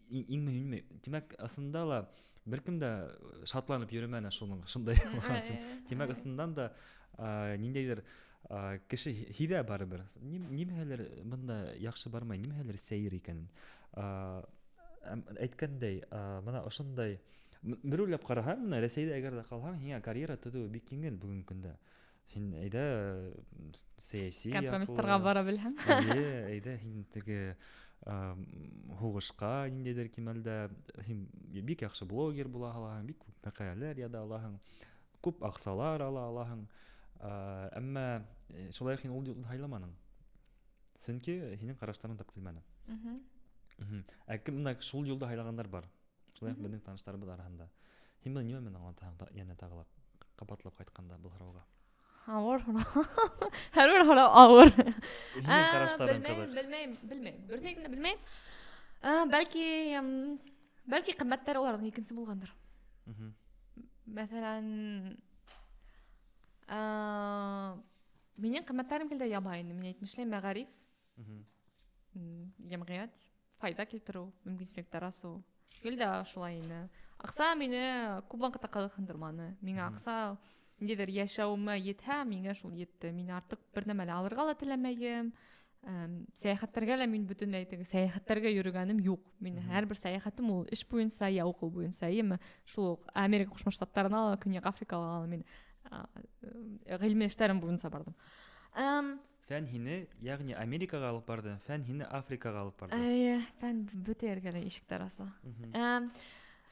S1: иң мөһиме, тимәк, ысында ла бер кем дә шатланып йөрөмәне шуның шундай булған өсөн. Тимәк, ысындан да ниндәйҙер кеше һиҙә барыбер. Нимәһелер бында яҡшы бармай, нимәһелер сәйер икәнен. Әйткәндәй, бына ошондай бер уйлап ҡараһаң, бына Рәсәйҙә әгәр ҙә ҡалһаң, һиңә карьера төҙөү бик еңел бөгөнгө көндә. Һин әйҙә сәйәси
S2: компромисстарға бара белһәң.
S1: Эйе, әйҙә һин теге һуғышҡа ниндәйҙер кимәлдә, һин бик яҡшы блогер була алаһың, бик күп мәҡәләләр яҙа алаһың, күп аҡсалар ала алаһың. Әммә шулай уҡ һин ул юлды һайламаның. Сөнки һинең ҡараштарың тап килмәне. Ә кем бына шул юлды һайлағандар бар. Шулай уҡ беҙҙең таныштарыбыҙ араһында. Һин быны нимә менән аңлатаһың йәнә тағы ла ҡабатлап ҡайтҡанда был һорауға?
S2: Ауыр һорау. Һәр бер һорау ауыр.
S1: Һинең ҡараштарың
S2: Белмәйем,
S1: ҡыҙыҡ.
S2: белмәйем, белмәйем. Дөрөҫөн әйткәндә белмәйем. Бәлки ҡиммәттәр уларҙың икенсе булғандыр. Мәҫәлән, минең ҡиммәттәрем килде ябай инде. Мин әйтмешләй, мәғариф, йәмғиәт, файҙа килтереү, мөмкинселектәр асыу. Гел дә шулай ине. Аҡса мине күп ваҡытта ҡыҙыҡһындырманы. Миңә аҡса ниндәйҙер йәшәүемә етһә, миңә шул етте. Мин артыҡ бер нәмә лә алырға ла теләмәйем. Сәйәхәттәргә лә мин бөтөнләй теге сәйәхәттәргә йөрөгәнем юҡ. Мин һәр бер сәйәхәтем ул эш буйынса йә уҡыу буйынса, әйеме? Шул уҡ Америка Ҡушма Штаттарына ла, Көньяҡ Африкаға ла мин ғилми эштәрем буйынса барҙым.
S1: Фән һине, йәғни Америкаға алып барҙы, фән һине Африкаға алып барҙы.
S2: Эйе, фән бөтә ергә лә ишектәр аса.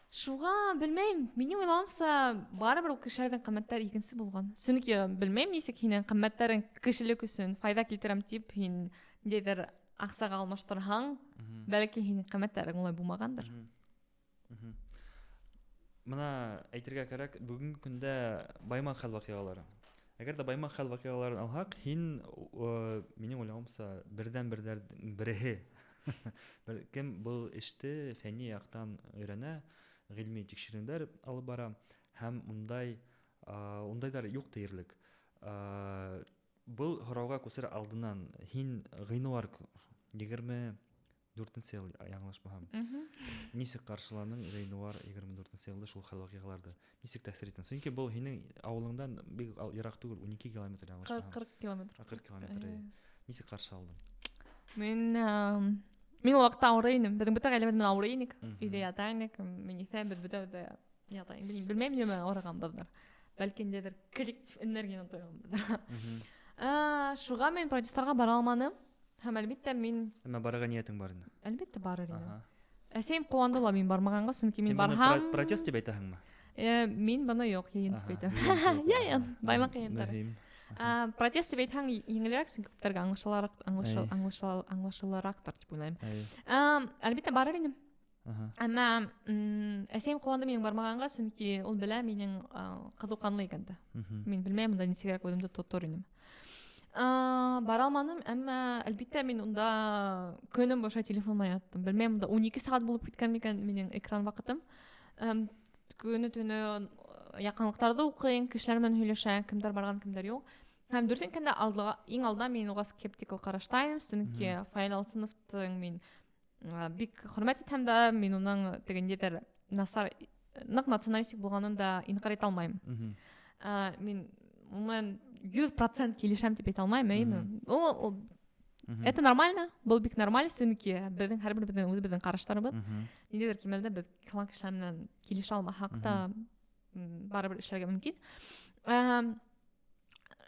S2: Шуға белмәйем, минең уйлауымса, барыбер ул кешеләрҙең ҡиммәттәре икенсе булған. Сөнки белмәйем, нисек һинең ҡиммәттәрең кешелек өсөн файҙа килтерәм тип, һин ниндәйҙер аҡсаға алмаштырһаң, бәлки һинең ҡиммәттәрең улай булмағандыр.
S1: Бына әйтергә кәрәк, бөгөнгө көндә Баймаҡ хәл ваҡиғалары. Әгәр ҙә Баймаҡ хәл ваҡиғаларын алһаҡ, һин, минең уйлауымса, берҙән-берҙәрҙең береһе. Бер кем был эште фәнни яҡтан өйрәнә, ғилми тикшеренеүҙәр алып бара һәм ундайҙар юҡ тиерлек. Был һорауға күсер алдынан һин ғинуар 24-нсе йыл, яңылышмаһам. Нисек ҡаршыланың ғинуар 24-нсе йылды шул хәл ваҡиғаларҙы? Нисек тәьҫир иттең? Сөнки был һинең ауылыңдан бик йыраҡ түгел, 12 километр яңылышмаһам.
S2: 40 километр.
S1: 40 километр, эйе. Нисек ҡаршы алдың?
S2: Мин ул ваҡытта ауырый инем. Беҙҙең бөтә ғаиләбеҙ менән ауырый инек. Өйҙә ята инек. Мин иҫән, беҙ бөтәбеҙ ҙә ята инек. Белмәйем, нимә менән ауырығанбыҙҙыр. Бәлки ниндәйҙер коллектив энергияны тойғанбыҙҙыр. Шуға мин протесттарға бара алманым. Һәм әлбиттә мин
S1: Әммә барырға ниәтең бар ине?
S2: Әлбиттә барыр инем. Әсәйем ҡыуанды ла мин бармағанға, сөнки мин
S1: Һин быны
S2: барһам
S1: протест тип әйтәһеңме?
S2: Мин быны юҡ, йыйын тип әйтәм. Йыйын, Баймаҡ йыйындары.
S1: Мөһим.
S2: Протест тип әйтһәң еңелерәк, сөнки күптәргә
S1: Әй.
S2: аңлашылараҡтыр тип уйлайым.
S1: Әй.
S2: Әлбиттә барыр инем.
S1: Аһа.
S2: Әммә әсәйем ҡыуанды минең бармағанға, сөнки ул белә минең ҡыҙыу ҡанлы икәнде. Мин белмәйем, унда нисегерәк үҙемде тотор инем. Бара алманым, әммә әлбиттә мин унда көнөм буйынса телефонма яттым. Белмәйем, унда 12 сәғәт булып киткән микән минең экран ваҡытым. Көнө төнө яҡынлыҡтарҙы уҡыйым, кешеләр менән һөйләшәм, кемдәр барған, кемдәр юҡ. Һәм дөрөҫ әйткәндә, иң алда мин уға скептикал ҡараштайым, сөнки Фаил Алсыновтың мин бик хөрмәт итәм дә, мин уның теге ниндәйҙер насар, ныҡ националистик булғанын да инҡар итә алмайым. Мин ғөмүмән 100% килешәм тип әйтә алмайым, әйеме? Ул Это нормально, был бик нормаль, сөнки беҙҙең һәр беребеҙҙең үҙебеҙҙең ҡараштарыбыҙ. Ниндәйҙер кимәлдә беҙ ҡалған кешеләр менән килешә алмаһаҡ та, барыбер эшләргә мөмкин.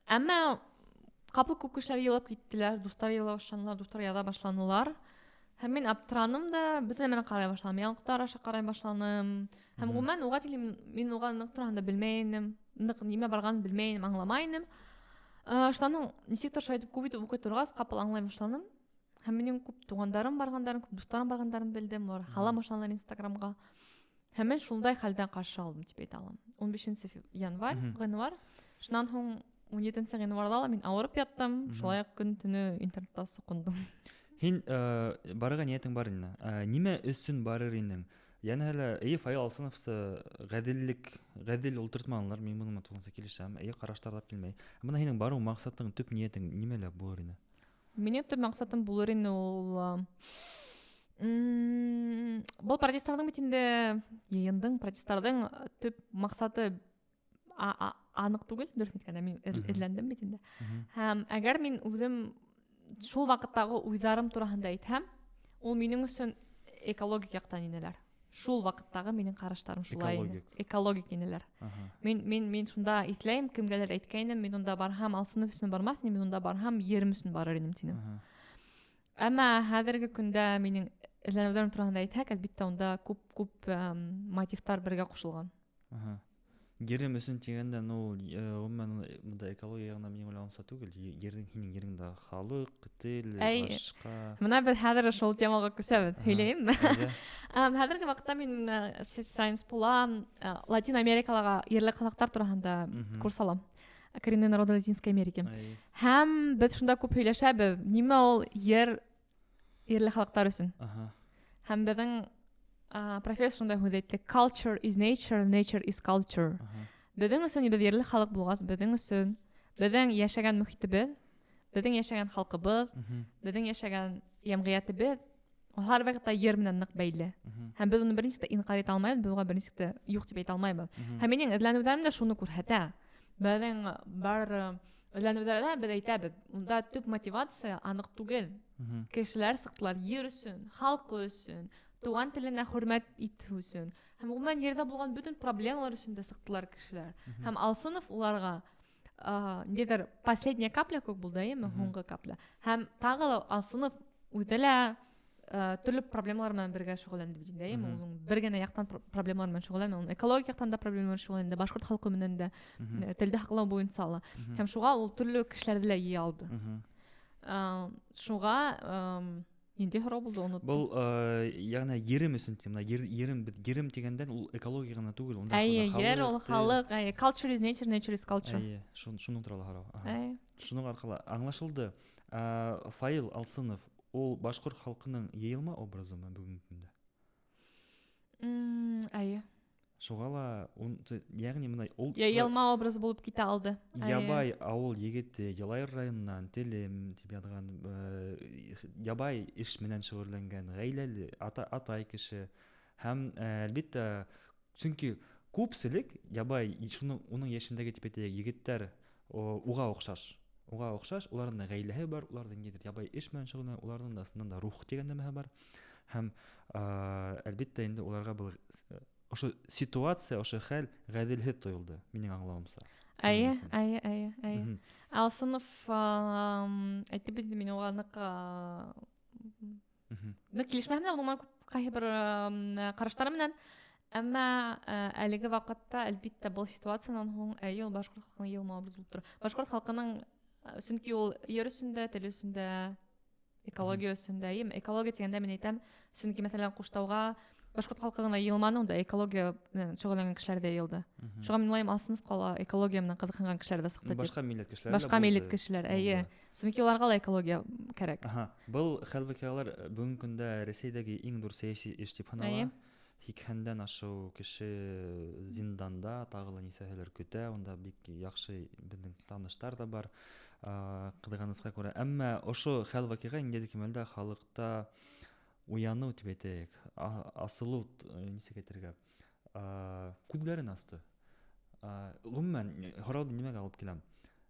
S2: Әммә ҡапыл күп кешеләр йыйлап киттеләр, дуҫтар йыйыла башланылар, дуҫтар яҙа башланылар. Һәм мин аптыраным да, бөтөн нәмәне ҡарай башланым, яңылыҡтар аша ҡарай башланым. Һәм ғөмүмән уға тиклем мин уға ныҡ тураһында белмәй инем, ныҡ нимә барғанын белмәй инем, аңламай инем. Шунан һуң нисектер шулай итеп күп итеп уҡый торғас, ҡапыл аңлай башланым. Һәм минең күп туғандарым барғандарын, күп дуҫтарым барғандарын белдем, улар һала башланылар Инстаграмға. Һәм мин шундай хәлдән ҡаршы алдым тип әйтә алам. Ун бишенсе январь, ғинвар. Шунан һуң ун етенсе ғинварҙа ла мин ауырып яттым, шулай уҡ көн төнө интернетта соҡондом.
S1: Һин барырға ниәтең бар ине. Нимә өсөн барыр инең? Йәнә әле, эйе, Фаил Алсыновты ғәҙел ултыртманылар, мин бының менән тулыһынса килешәм. Эйе, ҡараштар ҙа килмәй. Бына һинең барыу маҡсатың, төп ниәтең нимәлә булыр ине?
S2: Минең төп маҡсатым булыр ине ул был протесттарҙың бит инде, йыйындың, протесттарҙың төп маҡсаты аныҡ түгел, дөрөҫөн әйткәндә, мин эҙләндем бит инде. Һәм әгәр мин үҙем шул ваҡыттағы уйҙарым тураһында әйтһәм, ул минең өсөн экологик яҡтан инеләр. Шул ваҡыттағы минең ҡараштарым шулай ине.
S1: Экологик.
S2: Экологик инеләр. Мин шунда иҫләйем, кемгәлер әйткәйнем, мин унда барһам, Алсынов өсөн бармаҫ инем, мин унда барһам, ерем өсөн барыр инем тинем. Әммә хәҙерге көндә минең эҙләнеүҙәрем тураһында әйтһәк, әлбиттә, унда күп мотивтар бергә ҡушылған.
S1: Ерем өсөн тигәндә, ул ғөмүмән, бында экология яғынан минең уйлауымса түгел. Ерҙең, һинең ереңдә халыҡ, тел,
S2: Әй,
S1: башҡа.
S2: Бына беҙ хәҙер шул темаға күсәбеҙ. Һөйләйемме?
S1: Әйҙә.
S2: Хәҙерге ваҡытта мин Science Pool-а Латин Америкалағы ерле халыҡтар тураһында курс алам. Коренные народы Латинской Америки. Һәм беҙ шунда күп һөйләшәбеҙ. Нимә ул ерле халыҡтар өсөн? Һәм беҙҙең профессор шундай һүҙ әйтте: culture is nature, nature is culture. Беҙҙең өсөн, беҙ ерле халыҡ булғас, беҙҙең өсөн, беҙҙең йәшәгән мөхитебеҙ, беҙҙең йәшәгән халҡыбыҙ, беҙҙең йәшәгән йәмғиәтебеҙ ул һәр ваҡытта ер менән ныҡ бәйле. Һәм беҙ уны бер нисек тә инҡар итә алмайбыҙ, беҙ уға бер нисек тә юҡ тип әйтә алмайбыҙ. Һәм минең эҙләнеүҙәрем дә шуны күрһәтә. Беҙҙең бар эҙләнеүҙәрҙә беҙ әйтәбеҙ, унда төп мотивация аныҡ түгел. Кешеләр сыҡтылар ер өсөн, халҡы өсөн, туған теленә хөрмәт итеү өсөн. Һәм ғөмүмән ерҙә булған бөтөн проблемалар өсөн дә сыҡтылар кешеләр. Һәм Алсынов уларға, ниҙер последняя капля күк булды, әйеме? Һуңғы капля. Һәм тағы ла Алсынов үҙе лә, төрлө проблемалар менән бергә шөғөлләнде бит инде, әйеме? Уның бер генә яҡтан проблемалар менән шөғөлләнмәй, уның экологик яҡтан да проблемалар менән шөғөлләнде, башҡорт халҡы менән дә, телде һаҡлау буйынса ла. Һәм шуға ул төрлө кешеләрҙе лә йыя алды. Шуға, ниндәй һорау булды, оноттом.
S1: Был, йәғни ерем өсөн тим, бына ерем, бит ерем тигәндән ул экология ғына түгел, унда
S2: Әйе,
S1: шунда
S2: ер ул
S1: халыҡ, тел.
S2: халыҡ, әйе, culture is nature, nature is culture.
S1: Әйе, шуның турала һорау.
S2: Әйе.
S1: Шуның арҡала аңлашылды. Фаил Алсынов ул башҡорт халҡының йыйылма образымы бөгөнгө көндә?
S2: Әйе.
S1: Шуға ла ун, йәғни бына ул
S2: Йыйылма образы булып китә алды. Әйе.
S1: Ябай ауыл егете Йылайыр районынан телем тип яҙған, ябай эш менән шөғөлләнгән ғаиләле атай кеше һәм, әлбиттә, сөнки күпселек ябай шуның, уның йәшендәге тип әйтәйек егеттәр, уға оҡшаш. Уға оҡшаш, уларҙың да ғаиләһе бар, уларҙың ниндәйҙер ябай эш менән шөғөлләнә, уларҙың да ысыннан да рух тигән нәмәһе бар. Һәм, әлбиттә, инде уларға был ошо ситуация, ошо хәл ғәҙелһеҙ тойолдо, минең аңлауымса.
S2: Әйе,
S1: Минең өсөн.
S2: әйе, әйе, әйе. Алсынов, әйтеп бит инде, мин уға ныҡ, ныҡ килешмәһәм дә, уның менән күп ҡайһы бер ҡараштары менән. Әммә әлеге ваҡытта, әлбиттә, был ситуациянан һуң, әйе, ул башҡорт халҡының йыйылмауыбыҙ булып тора. Башҡорт халҡының, сөнки ул ер өсөн дә, тел өсөн дә, экология өсөн дә, әйеме? Экология тигәндә мин әйтәм, сөнки, мәҫәлән, Ҡуштауға башҡорт халҡы ғына йыйылманы, унда экология менән шөғөлләнгән кешеләр ҙә йыйылды. Шуға мин уйлайым, Алсыновҡа ла экология менән ҡыҙыҡһынған кешеләр ҙә сыҡты тип.
S1: Башҡа милләт кешеләре лә
S2: Башҡа милләт
S1: булды.
S2: кешеләр, әйе.
S1: Булды.
S2: Сөнки уларға ла экология кәрәк.
S1: Аһа. Был хәл-ваҡиғалар бөгөнгө көндә Рәсәйҙәге иң ҙур сәйәси эш тип һанала.
S2: Әйе.
S1: Һикһәндән ашыу кеше зинданда, тағы ла нисәһелер көтә, унда бик яҡшы беҙҙең таныштар ҙа бар, ҡыҙғанысҡа күрә. Әммә ошо хәл-ваҡиға ниндәйҙер кимәлдә халыҡта уяныу тип әйтәйек, асылыу, нисек әйтергә, күҙҙәрен асты. Ғөмүмән, һорауҙы нимәгә алып киләм?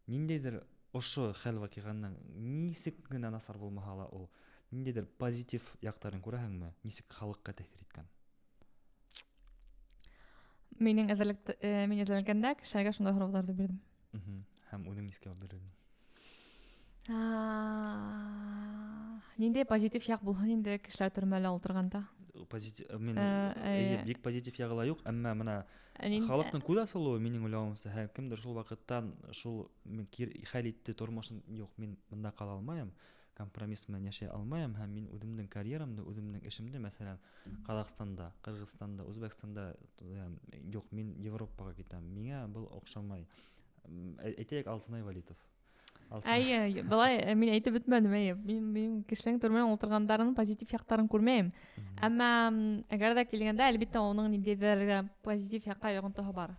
S1: Ниндәйҙер ошо хәл-ваҡиғаның нисек кенә насар булмаһа ла ул, ниндәйҙер позитив яҡтарын күрәһеңме? Нисек халыҡҡа тәьҫир иткән?
S2: Минең мин әҙерләнгәндә кешеләргә шундай һорауҙарҙы бирҙем.
S1: Һәм үҙең нисек яуап бирҙең?
S2: Ниндәй позитив яҡ булһын инде кешеләр төрмәлә ултырғанда?
S1: Позитив, мин, эйе, бик позитив яғы ла юҡ, әммә бына халыҡтың күҙ асылыуы минең уйлауымса, һәм кемдер шул ваҡыттан шул хәл итте тормошон, юҡ, мин бында ҡала алмайым, компромисс менән йәшәй алмайым, һәм мин үҙемдең карьерамды, үҙемдең эшемде, мәҫәлән, Ҡаҙағстанда, Ҡырғыҙстанда, Үзбәкстанда, юҡ, мин Европаға китәм, миңә был оҡшамай. Әйтәйек, Алтынай Вәлитов. Алтынай.
S2: Әйе, былай, мин әйтеп бөтмәнем, әйе. Мин кешенең төрмәлә ултырғандарының позитив яҡтарын күрмәйем. Әммә, әгәр ҙә килгәндә, әлбиттә, уның ниндәйҙер позитив яҡҡа йоғонтоһо бар.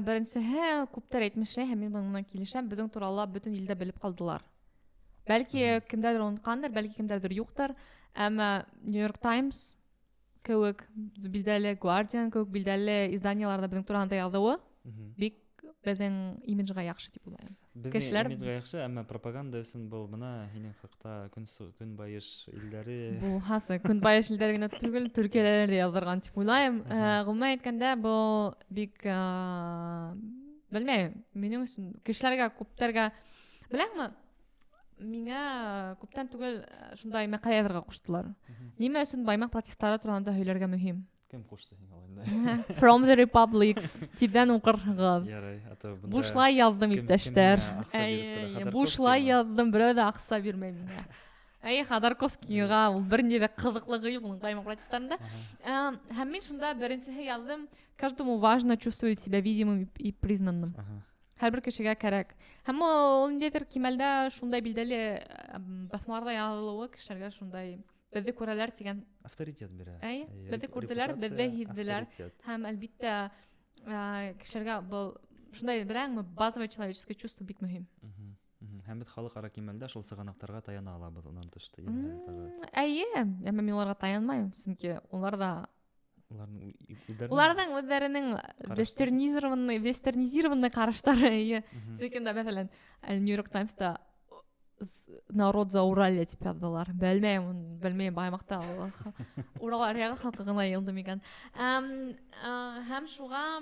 S2: Беренсеһе, күптәр әйтмешләй, һәм мин бының менән килешәм, беҙҙең турала бөтөн илдә белеп ҡалдылар. Бәлки кемдәрҙер онотҡандыр, бәлки кемдәрҙер юҡтыр, әммә New York Times кеүек билдәле, Guardian кеүек билдәле изданиеларҙа беҙҙең тураһында яҙыуы бик беҙҙең имиджға яҡшы тип уйлайым.
S1: Беҙҙең
S2: Кешеләр
S1: имиджға яҡшы, әммә пропаганда өсөн был бына һинең хаҡта көнбайыш илдәре.
S2: Булһасы, көнбайыш илдәре генә түгел, Төркиәләр ҙә яҙҙырған тип уйлайым. Ғөмүмән әйткәндә, был бик, белмәйем, минең өсөн кешеләргә, күптәргә, беләңме? Миңә күптән түгел шундай мәҡәлә яҙырға ҡуштылар. Нимә өсөн Баймаҡ протесттары тураһында һөйләргә мөһим?
S1: Кем ҡушты һиңә улай инде?
S2: From the Republics, тиҙҙән уҡырһығыҙ.
S1: Ярай, ата бында
S2: Бушлай яҙҙым,
S1: кем
S2: иптәштәр.
S1: һиңә аҡса биреп
S2: Әй,
S1: тора?
S2: әй,
S1: Ходорковскиймы?
S2: бушлай яҙҙым, берәү ҙә аҡса бирмәй миңә. Әй, Ходорковскийға ул бер ни ҙә ҡыҙыҡлығы юҡ уның Баймаҡ протесттарында. Һәм мин шунда беренсеһе яҙҙым: каждому важно чувствовать себя видимым и признанным. Һәр бер кешегә кәрәк. Һәм ул ниндәйҙер кимәлдә шундай билдәле баҫмаларҙа яҙылыуы кешеләргә шундай беҙҙе күрәләр тигән
S1: авторитет бирә.
S2: Әй,
S1: Әй,
S2: беҙҙе күрҙеләр, беҙҙе
S1: репутация,
S2: һиҙҙеләр.
S1: авторитет.
S2: Һәм әлбиттә, кешеләргә был шундай, беләңме, базовое человеческое чувство бик мөһим.
S1: Һәм беҙ халыҡ-ара кимәлдә шул сығанаҡтарға таяна алабыҙ, унан тыш та йәнә тағы.
S2: Әйе, әммә мин уларға таянмайым, сөнки улар да
S1: Уларҙың үҙҙәренең
S2: Уларҙың үҙҙәренең
S1: ҡараштары.
S2: вестернизированный ҡараштары, әйе. Сөнки унда, мәҫәлән, New York Times-та народ за Уралье тип яҙҙылар. Белмәйем, белмәйем, Баймаҡта ул Урал аръяғы халҡы ғына йыйылды микән. Һәм шуға,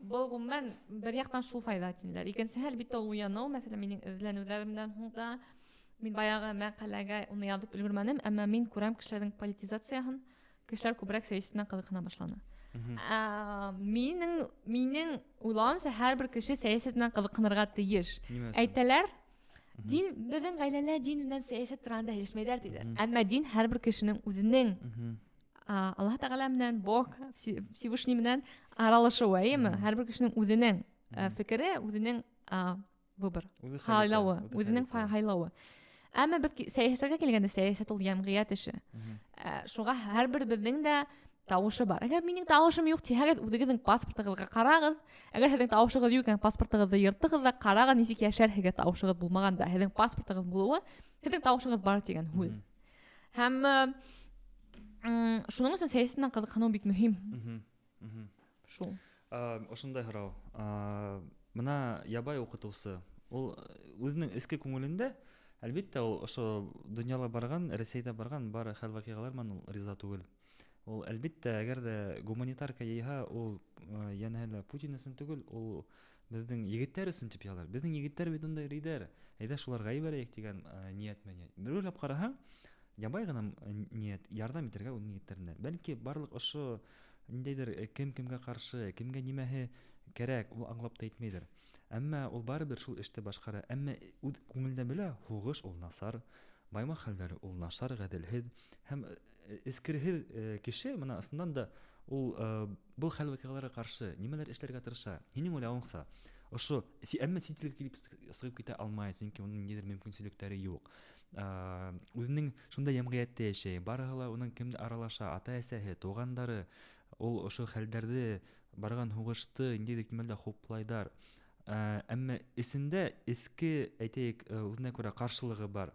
S2: был ғөмүмән бер яҡтан шул файҙа тинеләр. Икенсеһе, әлбиттә, ул уяныу. Мәҫәлән, минең эҙләнеүҙәремдән һуң да мин баяғы мәҡәләгә уны яҙып өлгөрмәнем, әммә мин күрәм кешеләрҙең политизацияһын, кешеләр күберәк сәйәсәт менән ҡыҙыҡһына башланы. Минең уйлауымса, һәр бер кеше сәйәсәт менән ҡыҙыҡһынырға тейеш.
S1: Нимә өсөн?
S2: Әйтәләр, дин, беҙҙең ғаиләлә дин менән сәйәсәт тураһында һөйләшмәйҙәр тиҙәр. Әммә дин һәр бер кешенең үҙенең, Аллаһ Тәғәлә менән, Бог, Всевышний менән аралашыуы, әйеме? Һәр бер кешенең үҙенең, фекере, үҙенең, выбор,
S1: Үҙе хәл итә,
S2: һайлауы,
S1: үҙе
S2: үҙенең
S1: хәл итә.
S2: һайлауы. Әммә беҙ сәйәсәткә килгәндә, сәйәсәт ул йәмғиәт эше. Шуға һәр бер беҙҙең дә тауышы бар. Әгәр минең тауышым юҡ тиһәгеҙ, үҙегеҙҙең паспортығыҙға ҡарағыҙ. Әгәр һеҙҙең тауышығыҙ юҡ икән, паспортығыҙҙы йыртығыҙ ҙа ҡарағыҙ, нисек йәшәрһегеҙ тауышығыҙ булмағанда. Һеҙҙең паспортығыҙ булыуы, һеҙҙең тауышығыҙ бар тигән һүҙ. Һәм шуның өсөн сәйәсәт менән ҡыҙыҡһыныу бик мөһим. Шул.
S1: Ошондай һорау. Бына ябай уҡытыусы, ул үҙенең эске күңелендә, әлбиттә, ул ошо донъяла барған, Рәсәйҙә барған бар хәл-ваҡиғалар менән ул риза түгел. Ул әлбиттә, әгәр ҙә гуманитарка йыйһа, ул йәнәһе лә Путин өсөн түгел, ул беҙҙең егеттәр өсөн тип яҙар. Беҙҙең егеттәр бит унда йөрөйҙәр. Әйҙә шуларға ебәрәйек тигән ниәт менән. Бер уйлап ҡараһаң, Ябай ғына ниәт, ярҙам итергә үҙенең егеттәренә. Бәлки барлыҡ ошо ниндәйҙер кем кемгә ҡаршы, кемгә нимәһе кәрәк, ул аңлап та етмәйҙер. Әммә ул барыбер шул эште башҡара. Әммә үҙ күңелендә белә, һуғыш ул насар, Баймаҡ хәлдәре ул насар, ғәҙелһеҙ һәм эскерһеҙ кеше бына ысындан да ул был хәл ваҡиғаларға ҡаршы нимәлер эшләргә тырыша. Һинең уйлауыңса, ошо әммә сит илгә килеп сығып китә алмай, сөнки уның ниндәйҙер мөмкинселектәре юҡ. Үҙенең шундай йәмғиәттә йәшәй, барыһы ла уның кем аралаша, ата-әсәһе, туғандары, ул ошо хәлдәрҙе, барған һуғышты ниндәйҙер кимәлдә хуплайҙар. Әммә эсендә эске, әйтәйек, үҙенә күрә ҡаршылығы бар.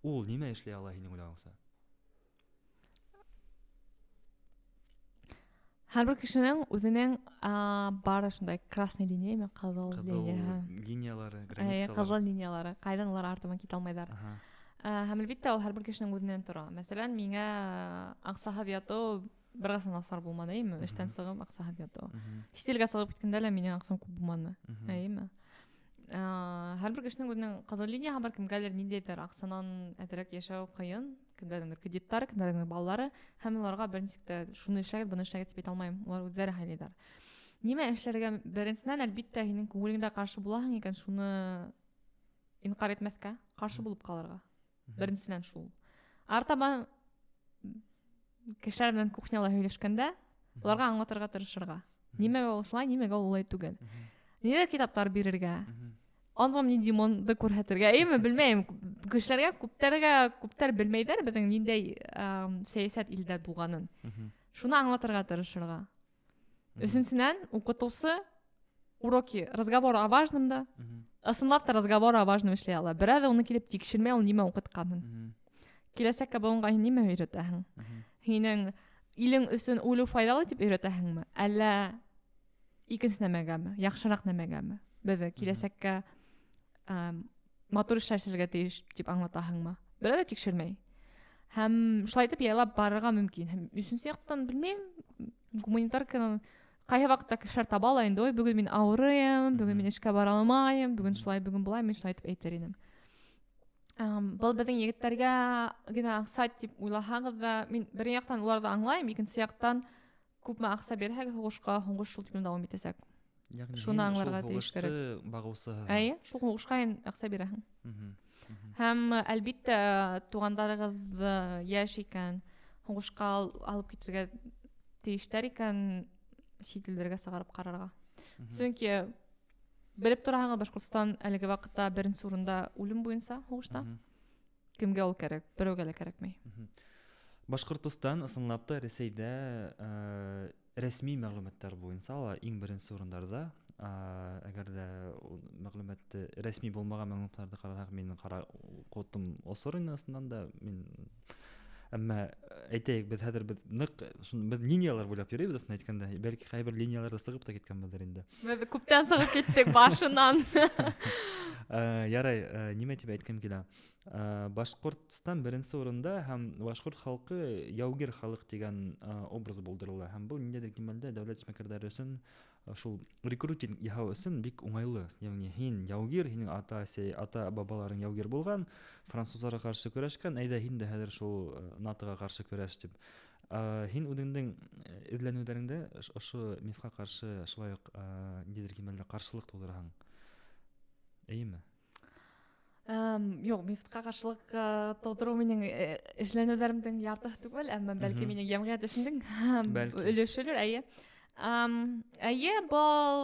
S1: Ул нимә эшләй ала һинең уйлауыңса?
S2: Һәр бер кешенең үҙенең бары шундай красный линияме, ҡыҙыл линия,
S1: линиялары, границалары.
S2: Ҡыҙыл линиялары. Ҡайҙан улар артынан китә алмайҙар. Һәм әлбиттә ул һәр бер кешенең үҙенән тора. Мәҫәлән, миңә аҡсаһыҙ ятыу бер ҡасан насар булманы, әйеме? Эштән сығып аҡсаһыҙ ятыу. Сит илгә сығып киткәндә лә минең аҡсам күп булманы, әйеме? Һәр бер кешенең үҙенең ҡыҙыл линияһы бар, кемгәлер ниндәйҙер аҡсанан әҙерәк йәшәү ҡыйын, кемдәрҙеңдер кредиттары, кемдәрҙеңдер балалары, һәм уларға бер нисек тә шуны эшләгеҙ, быны эшләгеҙ тип әйтә алмайым. Улар үҙҙәре һайлайҙар. Нимә эшләргә? Беренсенән, әлбиттә, һинең күңелеңдә ҡаршы булаһың икән, шуны инҡар итмәҫкә, ҡаршы булып ҡалырға. Беренсенән шул. Артабан кешеләр менән кухняла һөйләшкәндә, уларға аңлатырға тырышырға. Нимәгә ул шулай, нимәгә ул улай түгел. Ниндәйҙер китаптар бирергә. Он вам не Димонды күрһәтергә, әйеме, белмәйем. Кешеләргә күптәргә күптәр белмәйҙәр беҙҙең ниндәй сәйәсәт илдә булғанын. Шуны аңлатырға тырышырға. Өсөнсөнән, уҡытыусы уроки разговор о важном да, ысынлап та разговор о важном эшләй ала. Берәү ҙә уны килеп тикшермәй ул нимә уҡытҡанын. Киләсәккә быуынға һин нимә өйрәтәһең? Һинең илең өсөн үлеү файҙалы тип өйрәтәһеңме? Әллә икенсе нәмәгәме, яҡшыраҡ нәмәгәме? Беҙҙе киләсәккә матур эшләр эшләргә тейеш тип аңлатаһыңмы? Берәү ҙә тикшермәй. Һәм шулай итеп яйлап барырға мөмкин. Һәм өсөнсө яҡтан белмәйем, гуманитарканан ҡайһы ваҡытта кешеләр таба ала инде, ой, бөгөн мин ауырыйым, бөгөн мин эшкә бара алмайым, бөгөн шулай, бөгөн былай, мин шулай итеп әйтер инем. Был беҙҙең егеттәргә генә аҡса тип уйлаһағыҙ ҙа, мин бер яҡтан уларҙы аңлайым, икенсе яҡтан күпме аҡса бирһәгеҙ һуғышҡа, һуғыш шул тиклем дауам итәсәк.
S1: Ягъни
S2: Шуны
S1: һин шул
S2: аңларға тейеш кәрәк.
S1: һуғышты бағыусыһың.
S2: Әйе, шул һуғышҡа һин аҡса бирәһең. Һәм әлбиттә туғандарығыҙ йәш икән, һуғышҡа алып китергә тейештәр икән, сит илдәргә сығарып ҡарарға. Сөнки белеп тораһығыҙ, Башҡортостан әлеге ваҡытта беренсе урында үлем буйынса һуғышта. Кемгә ул кәрәк? Берәүгә лә кәрәкмәй.
S1: Башҡортостан ысынлап та Рәсәйдә рәсми мәғлүмәттәр буйынса ла иң беренсе урындарҙа. Әгәр ҙә мәғлүмәтте рәсми булмаған мәғлүмәттәрҙе ҡараһаҡ, минең ҡара ҡотом осор ине ысындан да. Мин әммә әйтәйек, беҙ хәҙер беҙ ныҡ беҙ линиялар буйлап йөрөйбөҙ, ысын әйткәндә, бәлки ҡайһы бер линияларҙа сығып та киткәнбеҙҙер инде.
S2: Беҙ күптән сығып киттек башынан.
S1: Ярай, нимә тип әйткем килә? Башҡортостан беренсе урында һәм башҡорт халҡы яугир халыҡ тигән образ булдырыла. Һәм был ниндәйҙер кимәлдә дәүләт эшмәкәрҙәре өсөн шул рекрутинг яһау өсөн бик уңайлы. Ягъни һин яугир, һинең ата-әсәй, ата-бабаларың яугир булған, французларға ҡаршы көрәшкән, әйҙә һин дә хәҙер шул НАТО-ға ҡаршы көрәш тип. Һин үҙеңдең эҙләнеүҙәреңдә ошо мифҡа ҡаршы шулай уҡ ниндәйҙер кимәлдә ҡаршылыҡ тыуҙыраһың. Эйеме?
S2: Юҡ, мифҡа ҡаршылыҡ тыуҙырыу минең эшләнеүҙәремдең яртыһы түгел, әммә бәлки минең йәмғиәт эшемдең өлөшөлөр, әйе. Әйе, был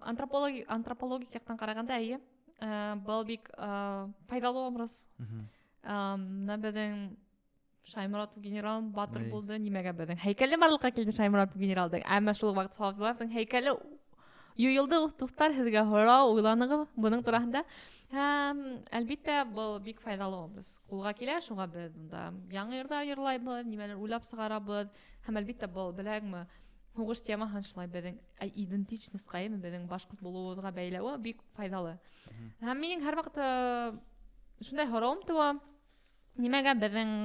S2: антропологик яҡтан ҡарағанда, әйе. Был бик файҙалы образ. Бына беҙҙең Шайморатов генерал батыр булды, нимәгә беҙҙең һәйкәле барлыҡҡа килде Шайморатов генералдың. Әммә шул уҡ ваҡытта Салауат Юлаевтың һәйкәле юйылды, дуҫтар, һеҙгә һорау, уйланығыҙ бының тураһында. Һәм әлбиттә был бик файҙалы образ. Ҡулға килә, шуға беҙ бында яңы йырҙар йырлайбыҙ, нимәлер уйлап сығарабыҙ. Һәм әлбиттә был, беләһеңме, һуғыш темаһын шулай беҙҙең идентичностьҡа, әйме, беҙҙең башҡорт булыуыбыҙға бәйләүе бик файҙалы. Һәм минең һәр ваҡыт шундай һорауым тыуа: нимәгә беҙҙең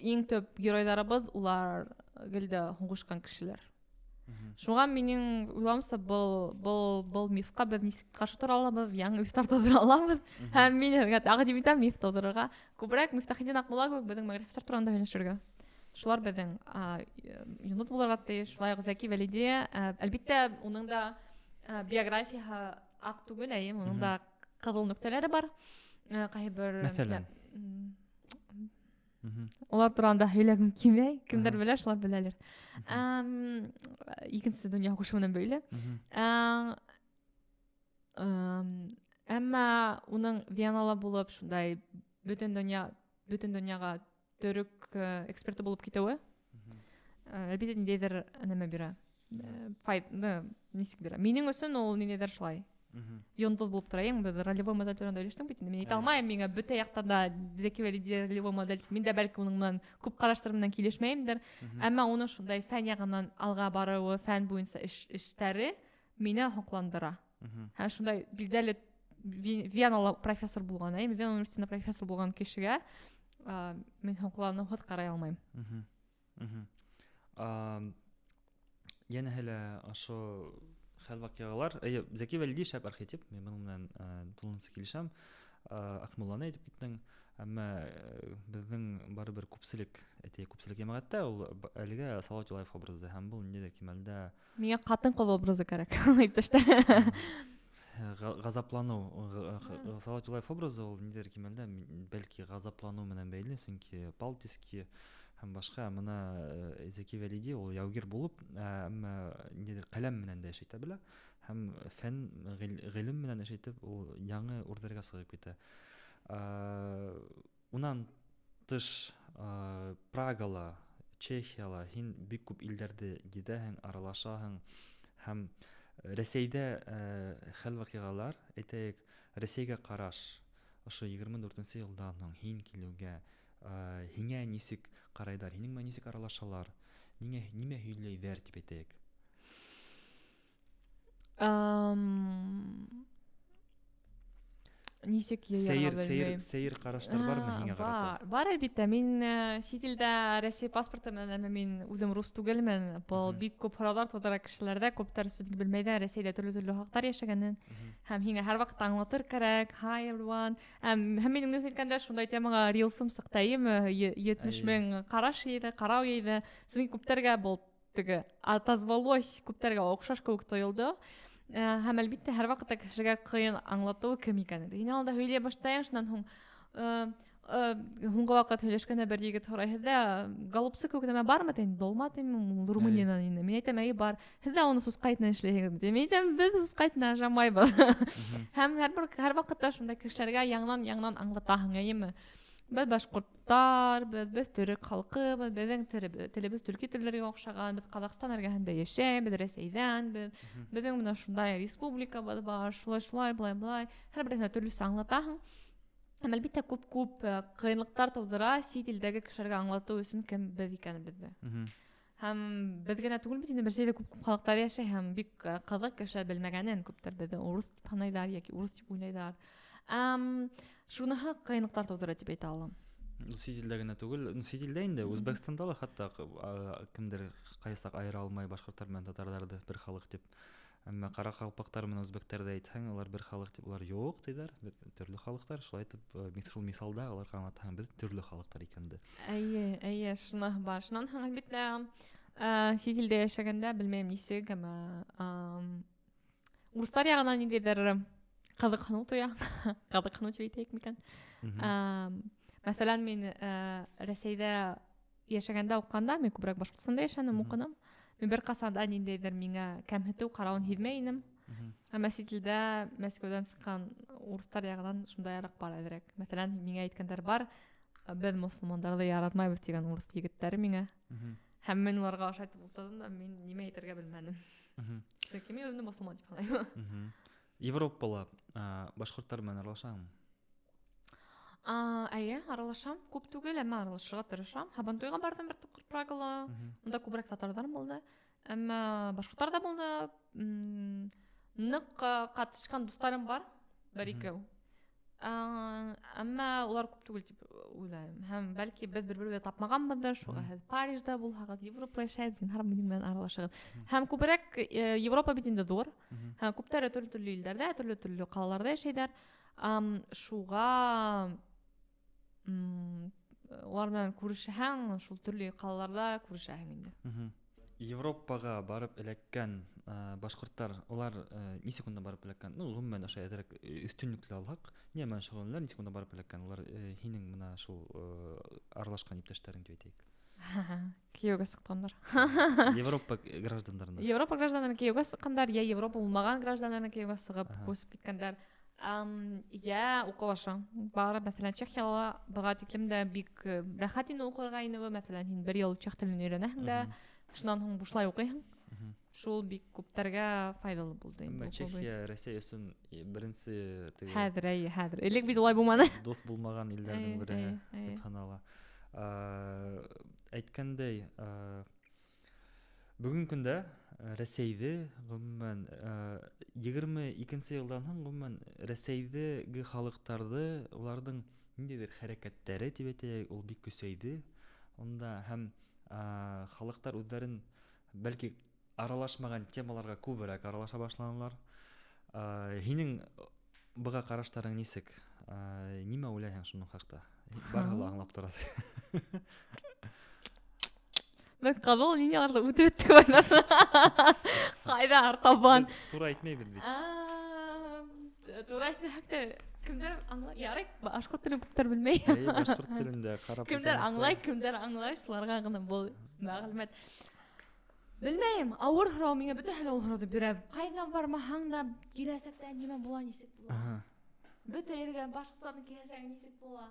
S2: иң төп геройҙарыбыҙ улар гел дә һуғышҡан кешеләр? Шуға минең уйлауымса, был мифҡа беҙ нисек ҡаршы тора алабыҙ, яңы мифтар тыуҙыра алабыҙ. Һәм мин һеҙгә тәҡдим итәм миф тыуҙырырға. Күберәк Мифтахетдин Аҡмулла кеүек беҙҙең мәғрифәттәр тураһында һөйләшергә. Шулар беҙҙең йондоҙ булырға тейеш. Шулай уҡ Зәки Вәлиди, әлбиттә, уның да биографияһы аҡ түгел, әйе, уның да ҡыҙыл нөктәләре бар. Ҡайһы бер
S1: Мәҫәлән?
S2: Улар тураһында һөйләгем килмәй. Кемдәр белә, шулар беләлер. Икенсе донъя һуғышы менән бәйле. Әммә уның Венала булып, шундай бөтөн донъяға төрөк эксперты булып китеүе, әлбиттә, ниндәйҙер нәмә бирә. Файҙа, нисек бирә. Минең өсөн ул ниндәйҙер шулай йондоҙ булып тора. Иң беҙ ролевой модель тураһында һөйләштек бит инде. Мин әйтә алмайым, миңә бөтә яҡтан да Зәки Вәлиди ролевой модель. Мин дә бәлки уның менән күп ҡараштар менән килешмәйемдер. Әммә уның шундай фән яғынан алға барыуы, фән буйынса эштәре мине һоҡландыра. Һәм шундай билдәле Венала профессор булған, әйме, Вена университетында профессор булған кешегә мин һоҡланыуһыҙ ҡарай алмайым.
S1: Йәнәһе лә ошо хәл ваҡиғалар. Эйе, Зәки Вәлиди шәп архетип, мин бының менән тулыһынса килешәм. Аҡмулланы әйтеп киттең, әммә беҙҙең барыбер күпселек, әйтәйек, күпселек йәмәғәттә ул әлегә Салауат Юлаев образы һәм был ниндәйҙер кимәлдә
S2: Миңә ҡатын-ҡыҙ образы кәрәк, иптәштәр.
S1: Ғазапланыу, Салауат Юлаев образы ул ниндәйҙер кимәлдә бәлки ғазапланыу менән бәйле, сөнки Палтийский һәм башҡа. Бына Зәки Вәлиди ул яугир булып, әммә ниндәйҙер ҡәләм менән дә эш итә белә һәм фән, ғилем менән эш итеп, ул яңы үрҙәргә сығып китә. Унан тыш, Прагала, Чехияла һин бик күп илдәрҙе гиҙәһең, аралашаһың һәм Рәсәйҙә хәл ваҡиғалар, әйтәйек, Рәсәйгә ҡараш ошо егерме дүртенсе йылдан һуң һин килеүгә, һиңә нисек ҡарайҙар, һинең менән нисек аралашалар, нимә һөйләйҙәр тип әйтәйек?
S2: Нисек йыйырға
S1: Сәйер,
S2: белмәйем.
S1: сәйер ҡараштар бармы һиңә ҡарата?
S2: Бар, әлбиттә. Мин сит илдә Рәсәй паспорты менән, әммә мин үҙем рус түгелмен. Был бик күп һорауҙар тыуҙыра кешеләрҙә, күптәр сөнки белмәйҙәр Рәсәйҙә төрлө-төрлө халыҡтар йәшәгәнен. Һәм һиңә һәр ваҡыт аңлатыр кәрәк. Hi everyone. Һәм минең дөрөҫ әйткәндә шундай темаға рилсым сыҡты, әйеме? 70 мең ҡараш йыйҙы, ҡарау йыйҙы. Сөнки күптәргә был теге отозвалось, күптәргә оҡшаш кеүек тойолдо. Һәм әлбиттә һәр ваҡытта кешегә ҡыйын аңлатыуы кем икәнен. Һин алда һөйләй башлайһың, шунан һуң һуңғы ваҡыт һөйләшкәндә бер егет һорай, һеҙҙә голубцы кеүек нәмә бармы тейем? Долма тейем, ул Румыниянан инде. Мин әйтәм, әйе, бар. Һеҙ ҙә уны сусҡа итенән эшләйһегеҙ тейем. Мин әйтәм, беҙ сусҡа итенән ашамайбыҙ. Һәм һәр ваҡытта шундай кешеләргә яңынан-яңынан аңлатаһың, әйеме? Беҙ башҡорттар, беҙ төрөк халҡыбыҙ, беҙҙең телебеҙ төрки телдәргә оҡшаған, беҙ Ҡаҙағстан эргәһендә йәшәйбеҙ, Рәсәйҙән беҙ, беҙҙең бына шундай республикабыҙ бар, шулай, шулай, былай, былай. Һәр береһенә төрлөсә аңлатаһың. Һәм әлбиттә күп-күп ҡыйынлыҡтар тыуҙыра сит илдәге кешеләргә аңлатыу өсөн кем беҙ икәнебеҙҙе. Һәм беҙ генә түгел бит инде, Рәсәйҙә күп-күп халыҡтар йәшәй һәм бик ҡыҙыҡ кешеләр белмәгәнен күптәр беҙҙе урыҫ тип һанайҙар йәки урыҫ тип уйлайҙар. Шуныһы ҡыйынлыҡтар тыуҙыра тип әйтә алам.
S1: Сит илдә генә түгел, сит илдә инде, Үзбәкстанда ла хатта кемдер ҡайсаҡ айыра алмай башҡорттар менән татарҙарҙы бер халыҡ тип. Әммә ҡара ҡалпаҡтар менән үзбәктәрҙе әйтһәң, улар бер халыҡ тип, улар юҡ тиҙәр, беҙ төрлө халыҡтар. Шулай итеп, шул миҫалда уларға аңлатһаң, беҙ төрлө халыҡтар икәнде.
S2: Эйе, эйе, шуныһы бар. Шунан һуң әлбиттә, сит илдә йәшәгәндә белмәйем нисек, әммә, урыҫтар яғынан ниндәйҙер ҡыҙыҡһыныу тоя. Ҡыҙыҡһыныу тип әйтәйек микән? Мәҫәлән, мин Рәсәйҙә йәшәгәндә уҡығанда, мин күберәк Башҡортостанда йәшәнем, уҡыным. Мин бер ҡасан да ниндәйҙер миңә кәмһетеү ҡарауын һиҙмәй инем. Әммә сит илдә Мәскәүҙән сыҡҡан урыҫтар яғынан шундайыраҡ бар әҙерәк. Мәҫәлән, миңә әйткәндәр бар, беҙ мосолмандарҙы яратмайбыҙ тигән урыҫ егеттәре миңә. Һәм мин уларға ошайтып ултырҙым да, мин нимә әйтергә белмәнем. Сөнки мин үҙемде мосолман тип һанайым.
S1: Европала, башҡорттар менән аралашаһыңмы?
S2: Әйе, аралашам. Күп түгел, әммә аралашырға тырышам. Һабантуйға барҙым бер тапҡыр Прагала. Унда күберәк татарҙар булды. Әммә башҡорттар ҙа булды. Ныҡ ҡатышҡан дуҫтарым бар, бер икәү. Әммә улар күп түгел тип уйлайым. Һәм бәлки беҙ бер-беребеҙҙе тапмағанбыҙҙыр, шуға һеҙ Парижда булһағыҙ, Европала йәшәгеҙ, зинһар минең менән аралашығыҙ. Һәм күберәк Европа бит инде ҙур. Һәм күптәре төрлө-төрлө илдәрҙә, төрлө-төрлө ҡалаларҙа йәшәйҙәр. Шуға улар менән күрешһәң, шул төрлө ҡалаларҙа күрешәһең инде.
S1: Европаға барып эләккән башҡорттар, улар нисек унда барып эләккән? Ну, ғөмүмән, ошо әҙерәк өҫтөнлөклө алһаҡ, ни менән шөғөлләнәләр, нисек унда барып эләккән? Улар һинең бына шул аралашҡан иптәштәрең тип әйтәйек.
S2: Кейәүгә сыҡҡандар.
S1: Европа граждандарына.
S2: Европа граждандарына кейәүгә сыҡҡандар, йә Европа булмаған граждандарына кейәүгә сығып, күсеп киткәндәр. Йә уҡыу аша. Бары, мәҫәлән, Чехияла быға тиклем дә бик рәхәт инде уҡырға инеүе. Мәҫәлән, һин бер йыл чех телен өйрәнәһең дә, шунан һуң бушлай уҡыйһың. Шул бик күптәргә файҙалы булды инде.
S1: Әммә Чехия Рәсәй өсөн беренсе теге
S2: Хәҙер, әйе, хәҙер. Элек бит улай булманы.
S1: Дуҫ булмаған илдәрҙең береһе тип һанала. Әйткәндәй, бөгөнгө көндә Рәсәйҙе ғөмүмән 22-нсе йылдан һуң ғөмүмән Рәсәйҙеге халыҡтарҙы уларҙың ниндәйҙер хәрәкәттәре тип әйтәйек, ул бик көсәйҙе. Унда һәм халыҡтар үҙҙәрен бәлки аралашмаған темаларға күберәк аралаша башланылар. Һинең быға ҡараштарың нисек? Нимә уйлайһың шуның хаҡта? Барыһы ла аңлап тора.
S2: Беҙ ҡыҙыл линияларҙы үтеп үттек уйнаса. Ҡайҙа артабан?
S1: Беҙ тура әйтмәйбеҙ бит.
S2: Тура әйтмәһәк тә кемдәр аңлай? Ярай, башҡорт телен күптәр белмәй.
S1: Әйе, башҡорт телендә ҡарап
S2: Кемдәр
S1: үтәм
S2: аңлай,
S1: шулай.
S2: кемдәр аңлай, шуларға ғына был мәғлүмәт. Белмәйем, ауыр һорау, миңә бөтәһе лә ул һорауҙы бирә. Ҡайҙан бармаһаң да киләсәктә нимә була, нисек була? Бөтә ергә Башҡортостандың киләсәге нисек була?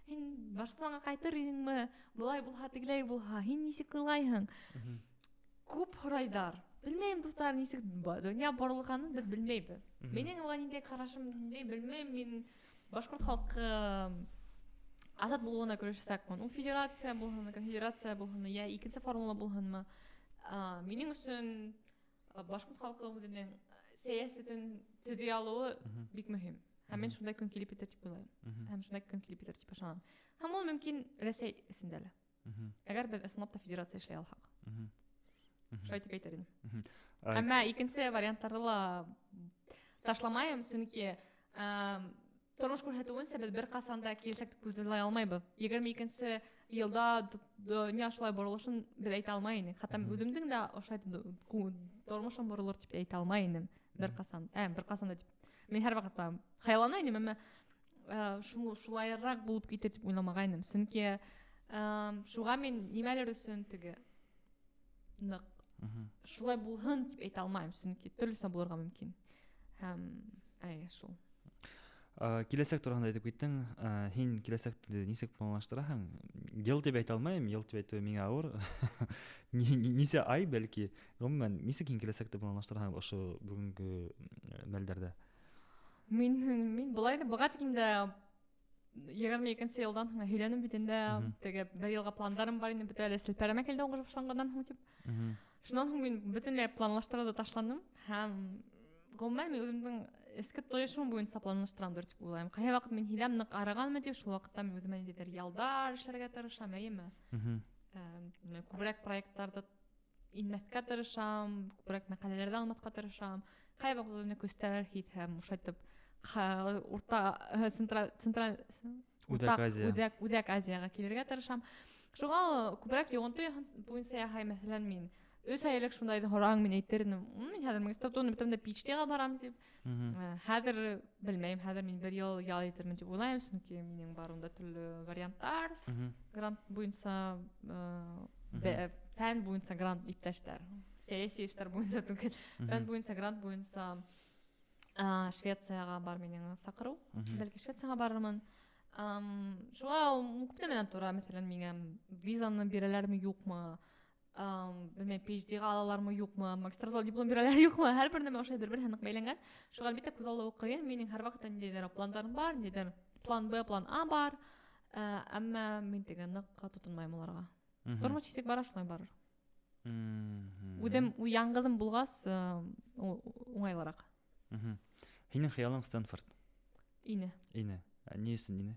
S2: Һин Башҡортостанға ҡайтыр инеңме? Былай булһа, тегеләй булһа, һин нисек уйлайһың? Күп һорайҙар. Белмәйем, дуҫтар, нисек донъя боролғанын беҙ белмәйбеҙ. Минең уға ниндәй ҡарашым, ниндәй белмәйем. Мин башҡорт халҡы азат булыуына көрәшәсәкмен. Ул федерация булһынмы, конфедерация булһынмы, йә икенсе формула булһынмы? Минең өсөн башҡорт халҡы үҙенең сәйәсәтен төҙөй алыуы бик мөһим. Һәм мин шундай көн килеп етер тип уйлайым. Һәм шундай көн килеп етер тип ышанам. Һәм ул мөмкин Рәсәй эсендә лә. Әгәр беҙ ысынлап та федерация эшләй алһаҡ. Шулай тип әйтер инем. Әммә икенсе варианттарҙы ла ташламайым, сөнки тормош күрһәтеүенсә беҙ бер ҡасан да киләсәкте күҙаллай алмайбыҙ. 22-нсе йылда донъя шулай боролошон беҙ әйтә алмай инек. Хатта үҙемдең дә ошолай тормошом боролор тип әйтә алмай инем. Бер ҡасан, бер ҡасан да тип. Мин һәр ваҡытта хыяллана инем, әммә шулайыраҡ булып китер тип уйламағайным. Сөнки шуға мин нимәлер өсөн теге ныҡ шулай булһын тип әйтә алмайым, сөнки төрлөсә булырға мөмкин. Һәм әй, шул.
S1: Киләсәк тураһында әйтеп киттең. Һин киләсәкте нисек планлаштыраһың? Йыл тип әйтә алмайым, йыл тип әйтеү миңә ауыр. Нисә ай бәлки? Ғөмүмән, нисек һин киләсәкте планлаштыраһың ошо бөгөнгө мәлдәрҙә?
S2: Мин былай ҙа быға тиклем дә 22-нсе йылдан һуң һөйләнем бит инде. Теге бер йылға пландарым бар инде, бөтә әле селпәрәмә килде уңыш башланғандан һуң тип. Шунан һуң мин бөтөнләй планлаштырыуҙы ташланым һәм ғөмүмән мин үҙемдең эске тойошом буйынса планлаштырамдыр тип уйлайым. Ҡайһы ваҡыт мин һиҙәм ныҡ арығанмын тип, шул ваҡытта мин үҙемә ниндәйҙер ялдар эшләргә тырышам, әйеме? Мин күберәк проекттарҙы инмәҫкә тырышам, күберәк мәҡәләләрҙе алмаҫҡа тырышам. Ҡайһы ваҡыт үҙемде көстәр һиҙһәм, ошайтып, урта, централь, централь,
S1: Үҙәк
S2: уртаҡ,
S1: Азия.
S2: Үҙәк Азияға килергә тырышам. Шуға күберәк йоғонто буйынса яһай, мәҫәлән, мин өс ай элек шундайҙы һораң, мин әйтер инем, мин хәҙер магистратураны бөтәм дә P H D-ға барам тип. Хәҙер белмәйем, хәҙер мин бер йыл ял итермен тип уйлайым, сөнки минең бар унда төрлө варианттар, грант буйынса, фән буйынса грант иптәштәр, сәйәси эштәр буйынса түгел, фән буйынса грант буйынса, Швецияға бар минең саҡырыу, бәлки Швецияға барырмын. Шуға күп нәмәнән тора, мәҫәлән, миңә визаны бирәләрме, юҡмы, белмәйем, P H D-ға алалармы, юҡмы, магистратура диплом бирәләр, юҡмы, һәр бер нәмә ошолай бер-береһе ныҡ бәйләнгән. Шуға әлбиттә күҙаллауы ҡыйын, минең һәр ваҡытта ниндәйҙер пландарым бар, ниндәйҙер план Б, план А бар, әммә мин теге ныҡ тотонмайым уларға. Тормош нисек бара, шулай барыр. Үҙем яңғыҙым булғас, уңайлыраҡ.
S1: Һинең хыялың Стэнфорд?
S2: Ине.
S1: Ине. Ни өсөн ине?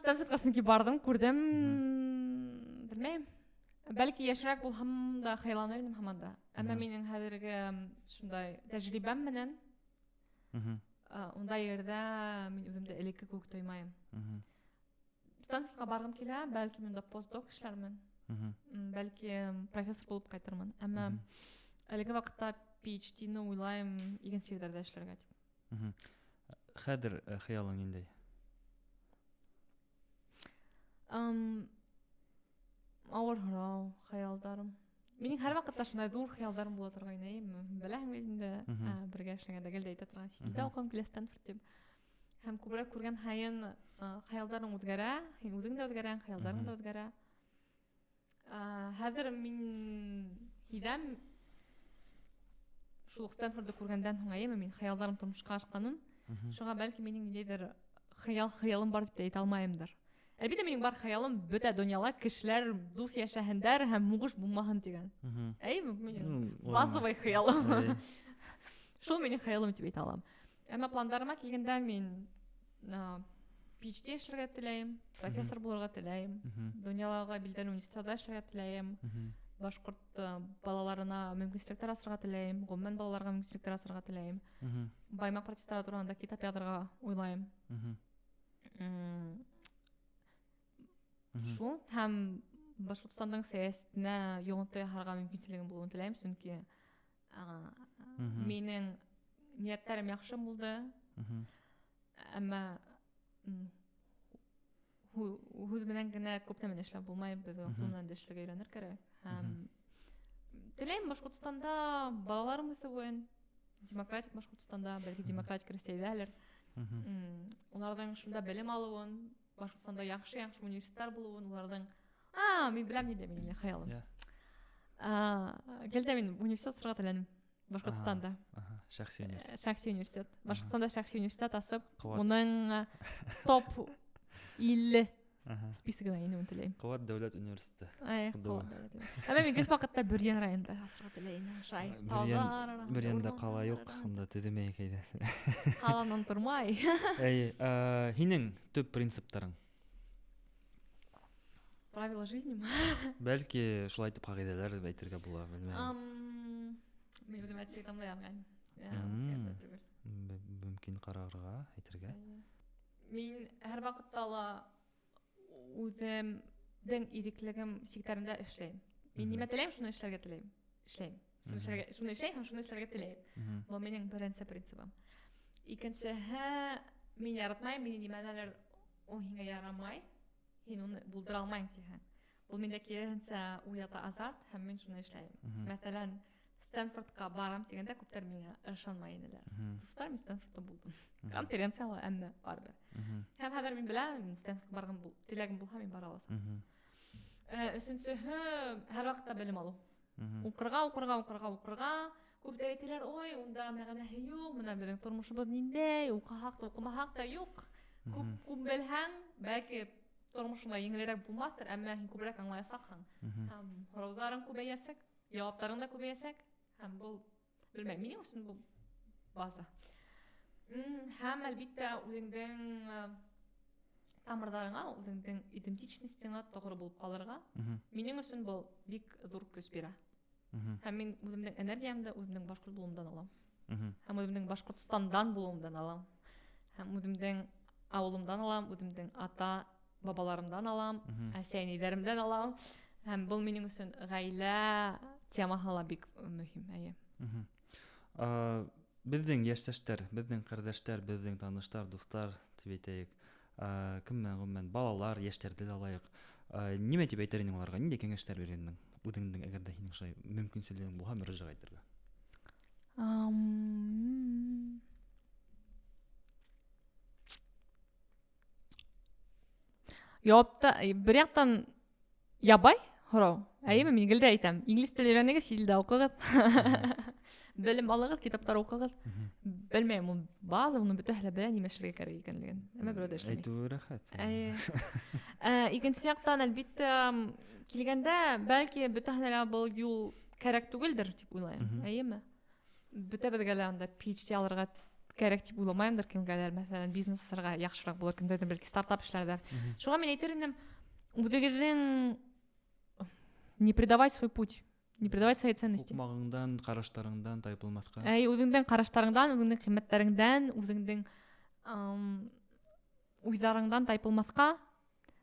S2: Стэнфордҡа сөнки барҙым, күрҙем, белмәйем. Бәлки йәшерәк булһам да хыялланыр инем һаман да. Әммә минең хәҙерге шундай тәжрибәм менән ундай ерҙә мин үҙемде элекке кеүек тоймайым. Стэнфордҡа барғым килә, бәлки мин унда постдок эшләрмен. Бәлки профессор булып ҡайтырмын. Әммә әлеге ваҡытта PhD-ны уйлайым икенсе ерҙәрҙә эшләргә тип.
S1: Хәҙер хыялың ниндәй?
S2: Ауыр һорау, хыялдарым. Минең һәр ваҡытта шундай ҙур хыялдарым була торғайны, беләһең бит инде, бергә эшләгәндә гел дә әйтә торған, сит илдә уҡығым килә Стэнфорд тип. Һәм күберәк күргән һайын хыялдарың үҙгәрә, һин үҙең дә үҙгәрәң, хыялдарың да үҙгәрә. Хәҙер мин һиҙәм, шул уҡ Стэнфордты күргәндән һуң, әйеме, мин хыялдарым тормошҡа ашҡанын. Шуға бәлки минең ниндәйҙер хыял-хыялым бар тип тә әйтә алмайымдыр. Әлбиттә, минең бар хыялым бөтә донъяла кешеләр дуҫ йәшәһендәр һәм һуғыш булмаһын тигән. Әйеме, минең базовый хыялым. Шул минең хыялым тип әйтә алам. Әммә пландарыма килгәндә мин PhD эшләргә теләйем, профессор булырға теләйем, донъялағы билдәле университетта эшләргә теләйем, башҡорт балаларына мөмкинселектәр асырға теләйем, ғөмүмән балаларға мөмкинселектәр асырға теләйем. Баймаҡ протесттары тураһында китап яҙырға уйлайым. Шул һәм Башҡортостандың сәйәсәтенә йоғонто яһарға мөмкинселегем булыуын теләйем, сөнки минең ниәттәрем яҡшы булды. Әммә һүҙ менән генә күп нәмәне эшләп булмай, беҙгә ҡул менән дә эшләргә өйрәнер кәрәк. Һәм теләйем Башҡортостанда балаларым үҫеүен, демократик Башҡортостанда, бәлки демократик Рәсәйҙәлер. Уларҙың шунда белем алыуын, Башҡортостанда яҡшы-яҡшы университеттар булыуын, уларҙың мин беләм ниндәй минең хыялым. Гел дә мин университет асырға теләнем Башҡортостанда.
S1: Шәхси университет.
S2: Шәхси университет. Башҡортостанда шәхси университет асып, уның топ 50 списогына инеүен теләйем.
S1: Ҡыуат дәүләт университеты.
S2: Ай, Ҡыуат дәүләт университеты. Әммә мин гел ваҡытта Бөрйән районында асырға теләйем. Шай, тауҙар араһында,
S1: Бөрйәндә
S2: урмандар
S1: ҡала юҡ,
S2: араһында.
S1: унда төҙөмәй икәйҙе.
S2: Ҡаланан тормай.
S1: Әй, һинең төп принциптарың?
S2: Правила жизни ме?
S1: Бәлки шулай итеп ҡағиҙәләр тип әйтергә була, белмәйем.
S2: Мин үҙем телеграмда яҙған. Түгел.
S1: Мөмкин ҡарарға, әйтергә.
S2: Мин һәр ваҡытта ла үҙемдең иреклегем сиктәрендә эшләйем. Мин нимә теләйем, шуны эшләргә теләйем. Эшләйем. Шуны эшләргә, шуны эшләйем һәм шуны эшләргә теләйем. Был минең беренсе принцибым. Икенсеһе, мин яратмайым, мине нимәнәлер ул һиңә ярамай, һин уны булдыра алмайың тиһәң. Был миндә киреһенсә уята азарт һәм мин шуны эшләйем. Мәҫәлән, Стэнфордҡа барам тигәндә күптәр миңә ышанмай инеләр. Дуҫтар, мин Стэнфордта булдым. Конференцияла, әммә барыбер. Һәм хәҙер мин беләм, мин Стэнфордҡа барған теләгем булһа, мин бара аласам. Өсөнсөһө, һәр ваҡытта белем алыу. Уҡырға, уҡырға, уҡырға, уҡырға. Күптәр әйтәләр, ой, унда мәғәнәһе юҡ, бына беҙҙең тормошобоҙ ниндәй, уҡыһаҡ та, уҡымаһаҡ та юҡ. Күп, күп белһәң, бәлки тормошоңда еңелерәк булмаҫтыр, әммә һин күберәк аңлаясаҡһың. Һәм һорауҙарың күбәйәсәк, яуаптарың да күбәйәсәк. Һәм был, белмәйем, минең өсөн был база. Һәм әлбиттә үҙеңдең тамырҙарыңа, үҙеңдең идентичностеңа тоғро булып ҡалырға. Минең өсөн был бик ҙур көс бирә. Һәм мин үҙемдең энергиямды үҙемдең башҡорт булыуымдан алам. Һәм үҙемдең Башҡортостандан булыуымдан алам. Һәм үҙемдең ауылымдан алам, үҙемдең ата бабаларымдан алам, әсәй-әнәйҙәремдән алам. Һәм был минең өсөн ғаилә темаһы ла бик мөһим, әйе.
S1: Беҙҙең йәштәштәр, беҙҙең ҡәрҙәштәр, беҙҙең таныштар, дуҫтар тип әйтәйек. Кем менән, ғөмүмән, балалар, йәштәрҙе лә алайыҡ. Нимә тип әйтер инең уларға? Ниндәй кәңәштәр бирер инең? Үҙеңдең, әгәр ҙә һинең шулай мөмкинселегең булһа, мөрәжәғәт итергә.
S2: Яуапта, бер яҡтан ябай һорау. Әйеме, мин гел дә әйтәм. Инглиз теле өйрәнегеҙ, сит илдә уҡығыҙ. Белем алығыҙ, китаптар уҡығыҙ. Белмәйем, ул база, уны бөтәһе лә белә нимә эшләргә кәрәк икәнлеген. Әммә берәү ҙә эшләмәй.
S1: Әйтеүе рәхәт.
S2: Әйе. Икенсе яҡтан, әлбиттә, килгәндә, бәлки бөтәһенә лә был юл кәрәк түгелдер тип уйлайым. Әйеме? Бөтәбеҙгә лә унда PhD алырға Кәрәк тип уйламайымдыр кемгәлер, мәҫәлән, бизнес асырға яҡшыраҡ булыр, кемдәрҙер бәлки стартап эшләрҙәр. Шуға мин әйтер инем, үҙегеҙҙең не предавать свой путь, не предавать свои ценности.
S1: Һуҡмағыңдан, ҡараштарыңдан тайпылмаҫҡа.
S2: Әй, үҙеңдең ҡараштарыңдан, үҙеңдең ҡиммәттәреңдән, үҙеңдең уйҙарыңдан тайпылмаҫҡа.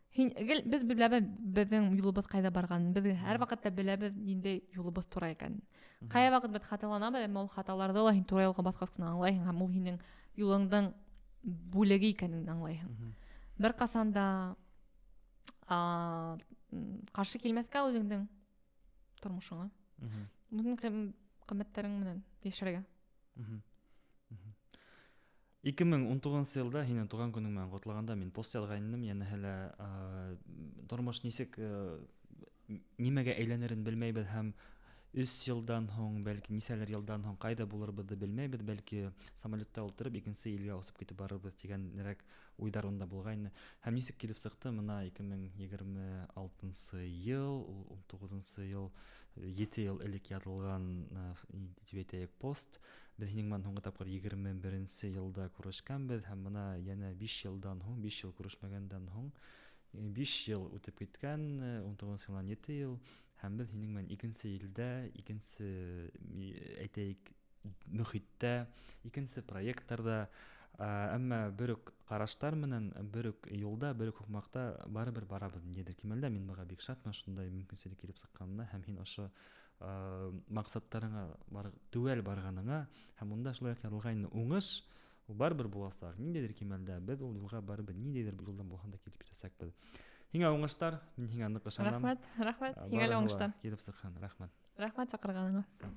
S2: Һин гел беҙ беләбеҙ беҙҙең юлыбыҙ ҡайҙа барғанын. Беҙ һәр ваҡытта беләбеҙ ниндәй юлыбыҙ тура икәнен. Ҡай ваҡыт беҙ хаталанабыҙ, әммә ул хаталарҙы ла һин тура юлға баҫҡас ҡына аңлайһың һәм ул һинең юлыңдың бүлеге икәнен аңлайһың. Бер ҡасан да ҡаршы килмәҫкә үҙеңдең тормошоңа. Үҙеңдең ҡиммәттәрең менән йәшәргә.
S1: 2019 йылда һинең тыуған көнөң менән ҡотлағанда мин пост яҙған инем, йәнәһе лә тормош нисек нимәгә әйләнерен белмәйбеҙ һәм 3 йылдан һуң, бәлки нисәлер йылдан һуң ҡайҙа булырбыҙҙы белмәйбеҙ, бәлки самолетта ултырып икенсе илгә осоп китеп барырбыҙ тигәнерәк уйҙар унда булғайны. Һәм нисек килеп сыҡты, мына 2026 йыл, ул 19 йыл, 7 йыл элек яҙылған, тип әйтәйек, пост. Беҙ һинең менән һуңғы тапҡыр 21 йылда күрешкәнбеҙ һәм мына йәнә 5 йылдан һуң, 5 йыл күрешмәгәндән һуң, 5 йыл үтеп киткән, 19 йылдан 7 йыл, һәм беҙ һинең менән икенсе илдә, икенсе, әйтәйек, мөхиттә, икенсе проекттарҙа, әммә бер үк ҡараштар менән, бер үк юлда, бер үк һуҡмаҡта барыбер барабыҙ ниндәйҙер кимәлдә. Мин быға бик шатмын, шундай мөмкинселек килеп сыҡҡанына һәм һин ошо маҡсаттарыңа теүәл барғаныңа һәм унда шулай уҡ яҙылғайны уңыш ул барыбер буласаҡ. Ниндәйҙер кимәлдә беҙ ул юлға барыбер ниндәйҙер юлдан булһа да килеп етәсәкбеҙ. Һиңә уңыштар, мин һиңә ныҡ ышанам.
S2: Рәхмәт, рәхмәт. Һиңә лә
S1: Барыһы ла
S2: уңыштар.
S1: Килеп сыҡһын, рәхмәт.
S2: Рәхмәт саҡырғаныңа.
S1: Сау.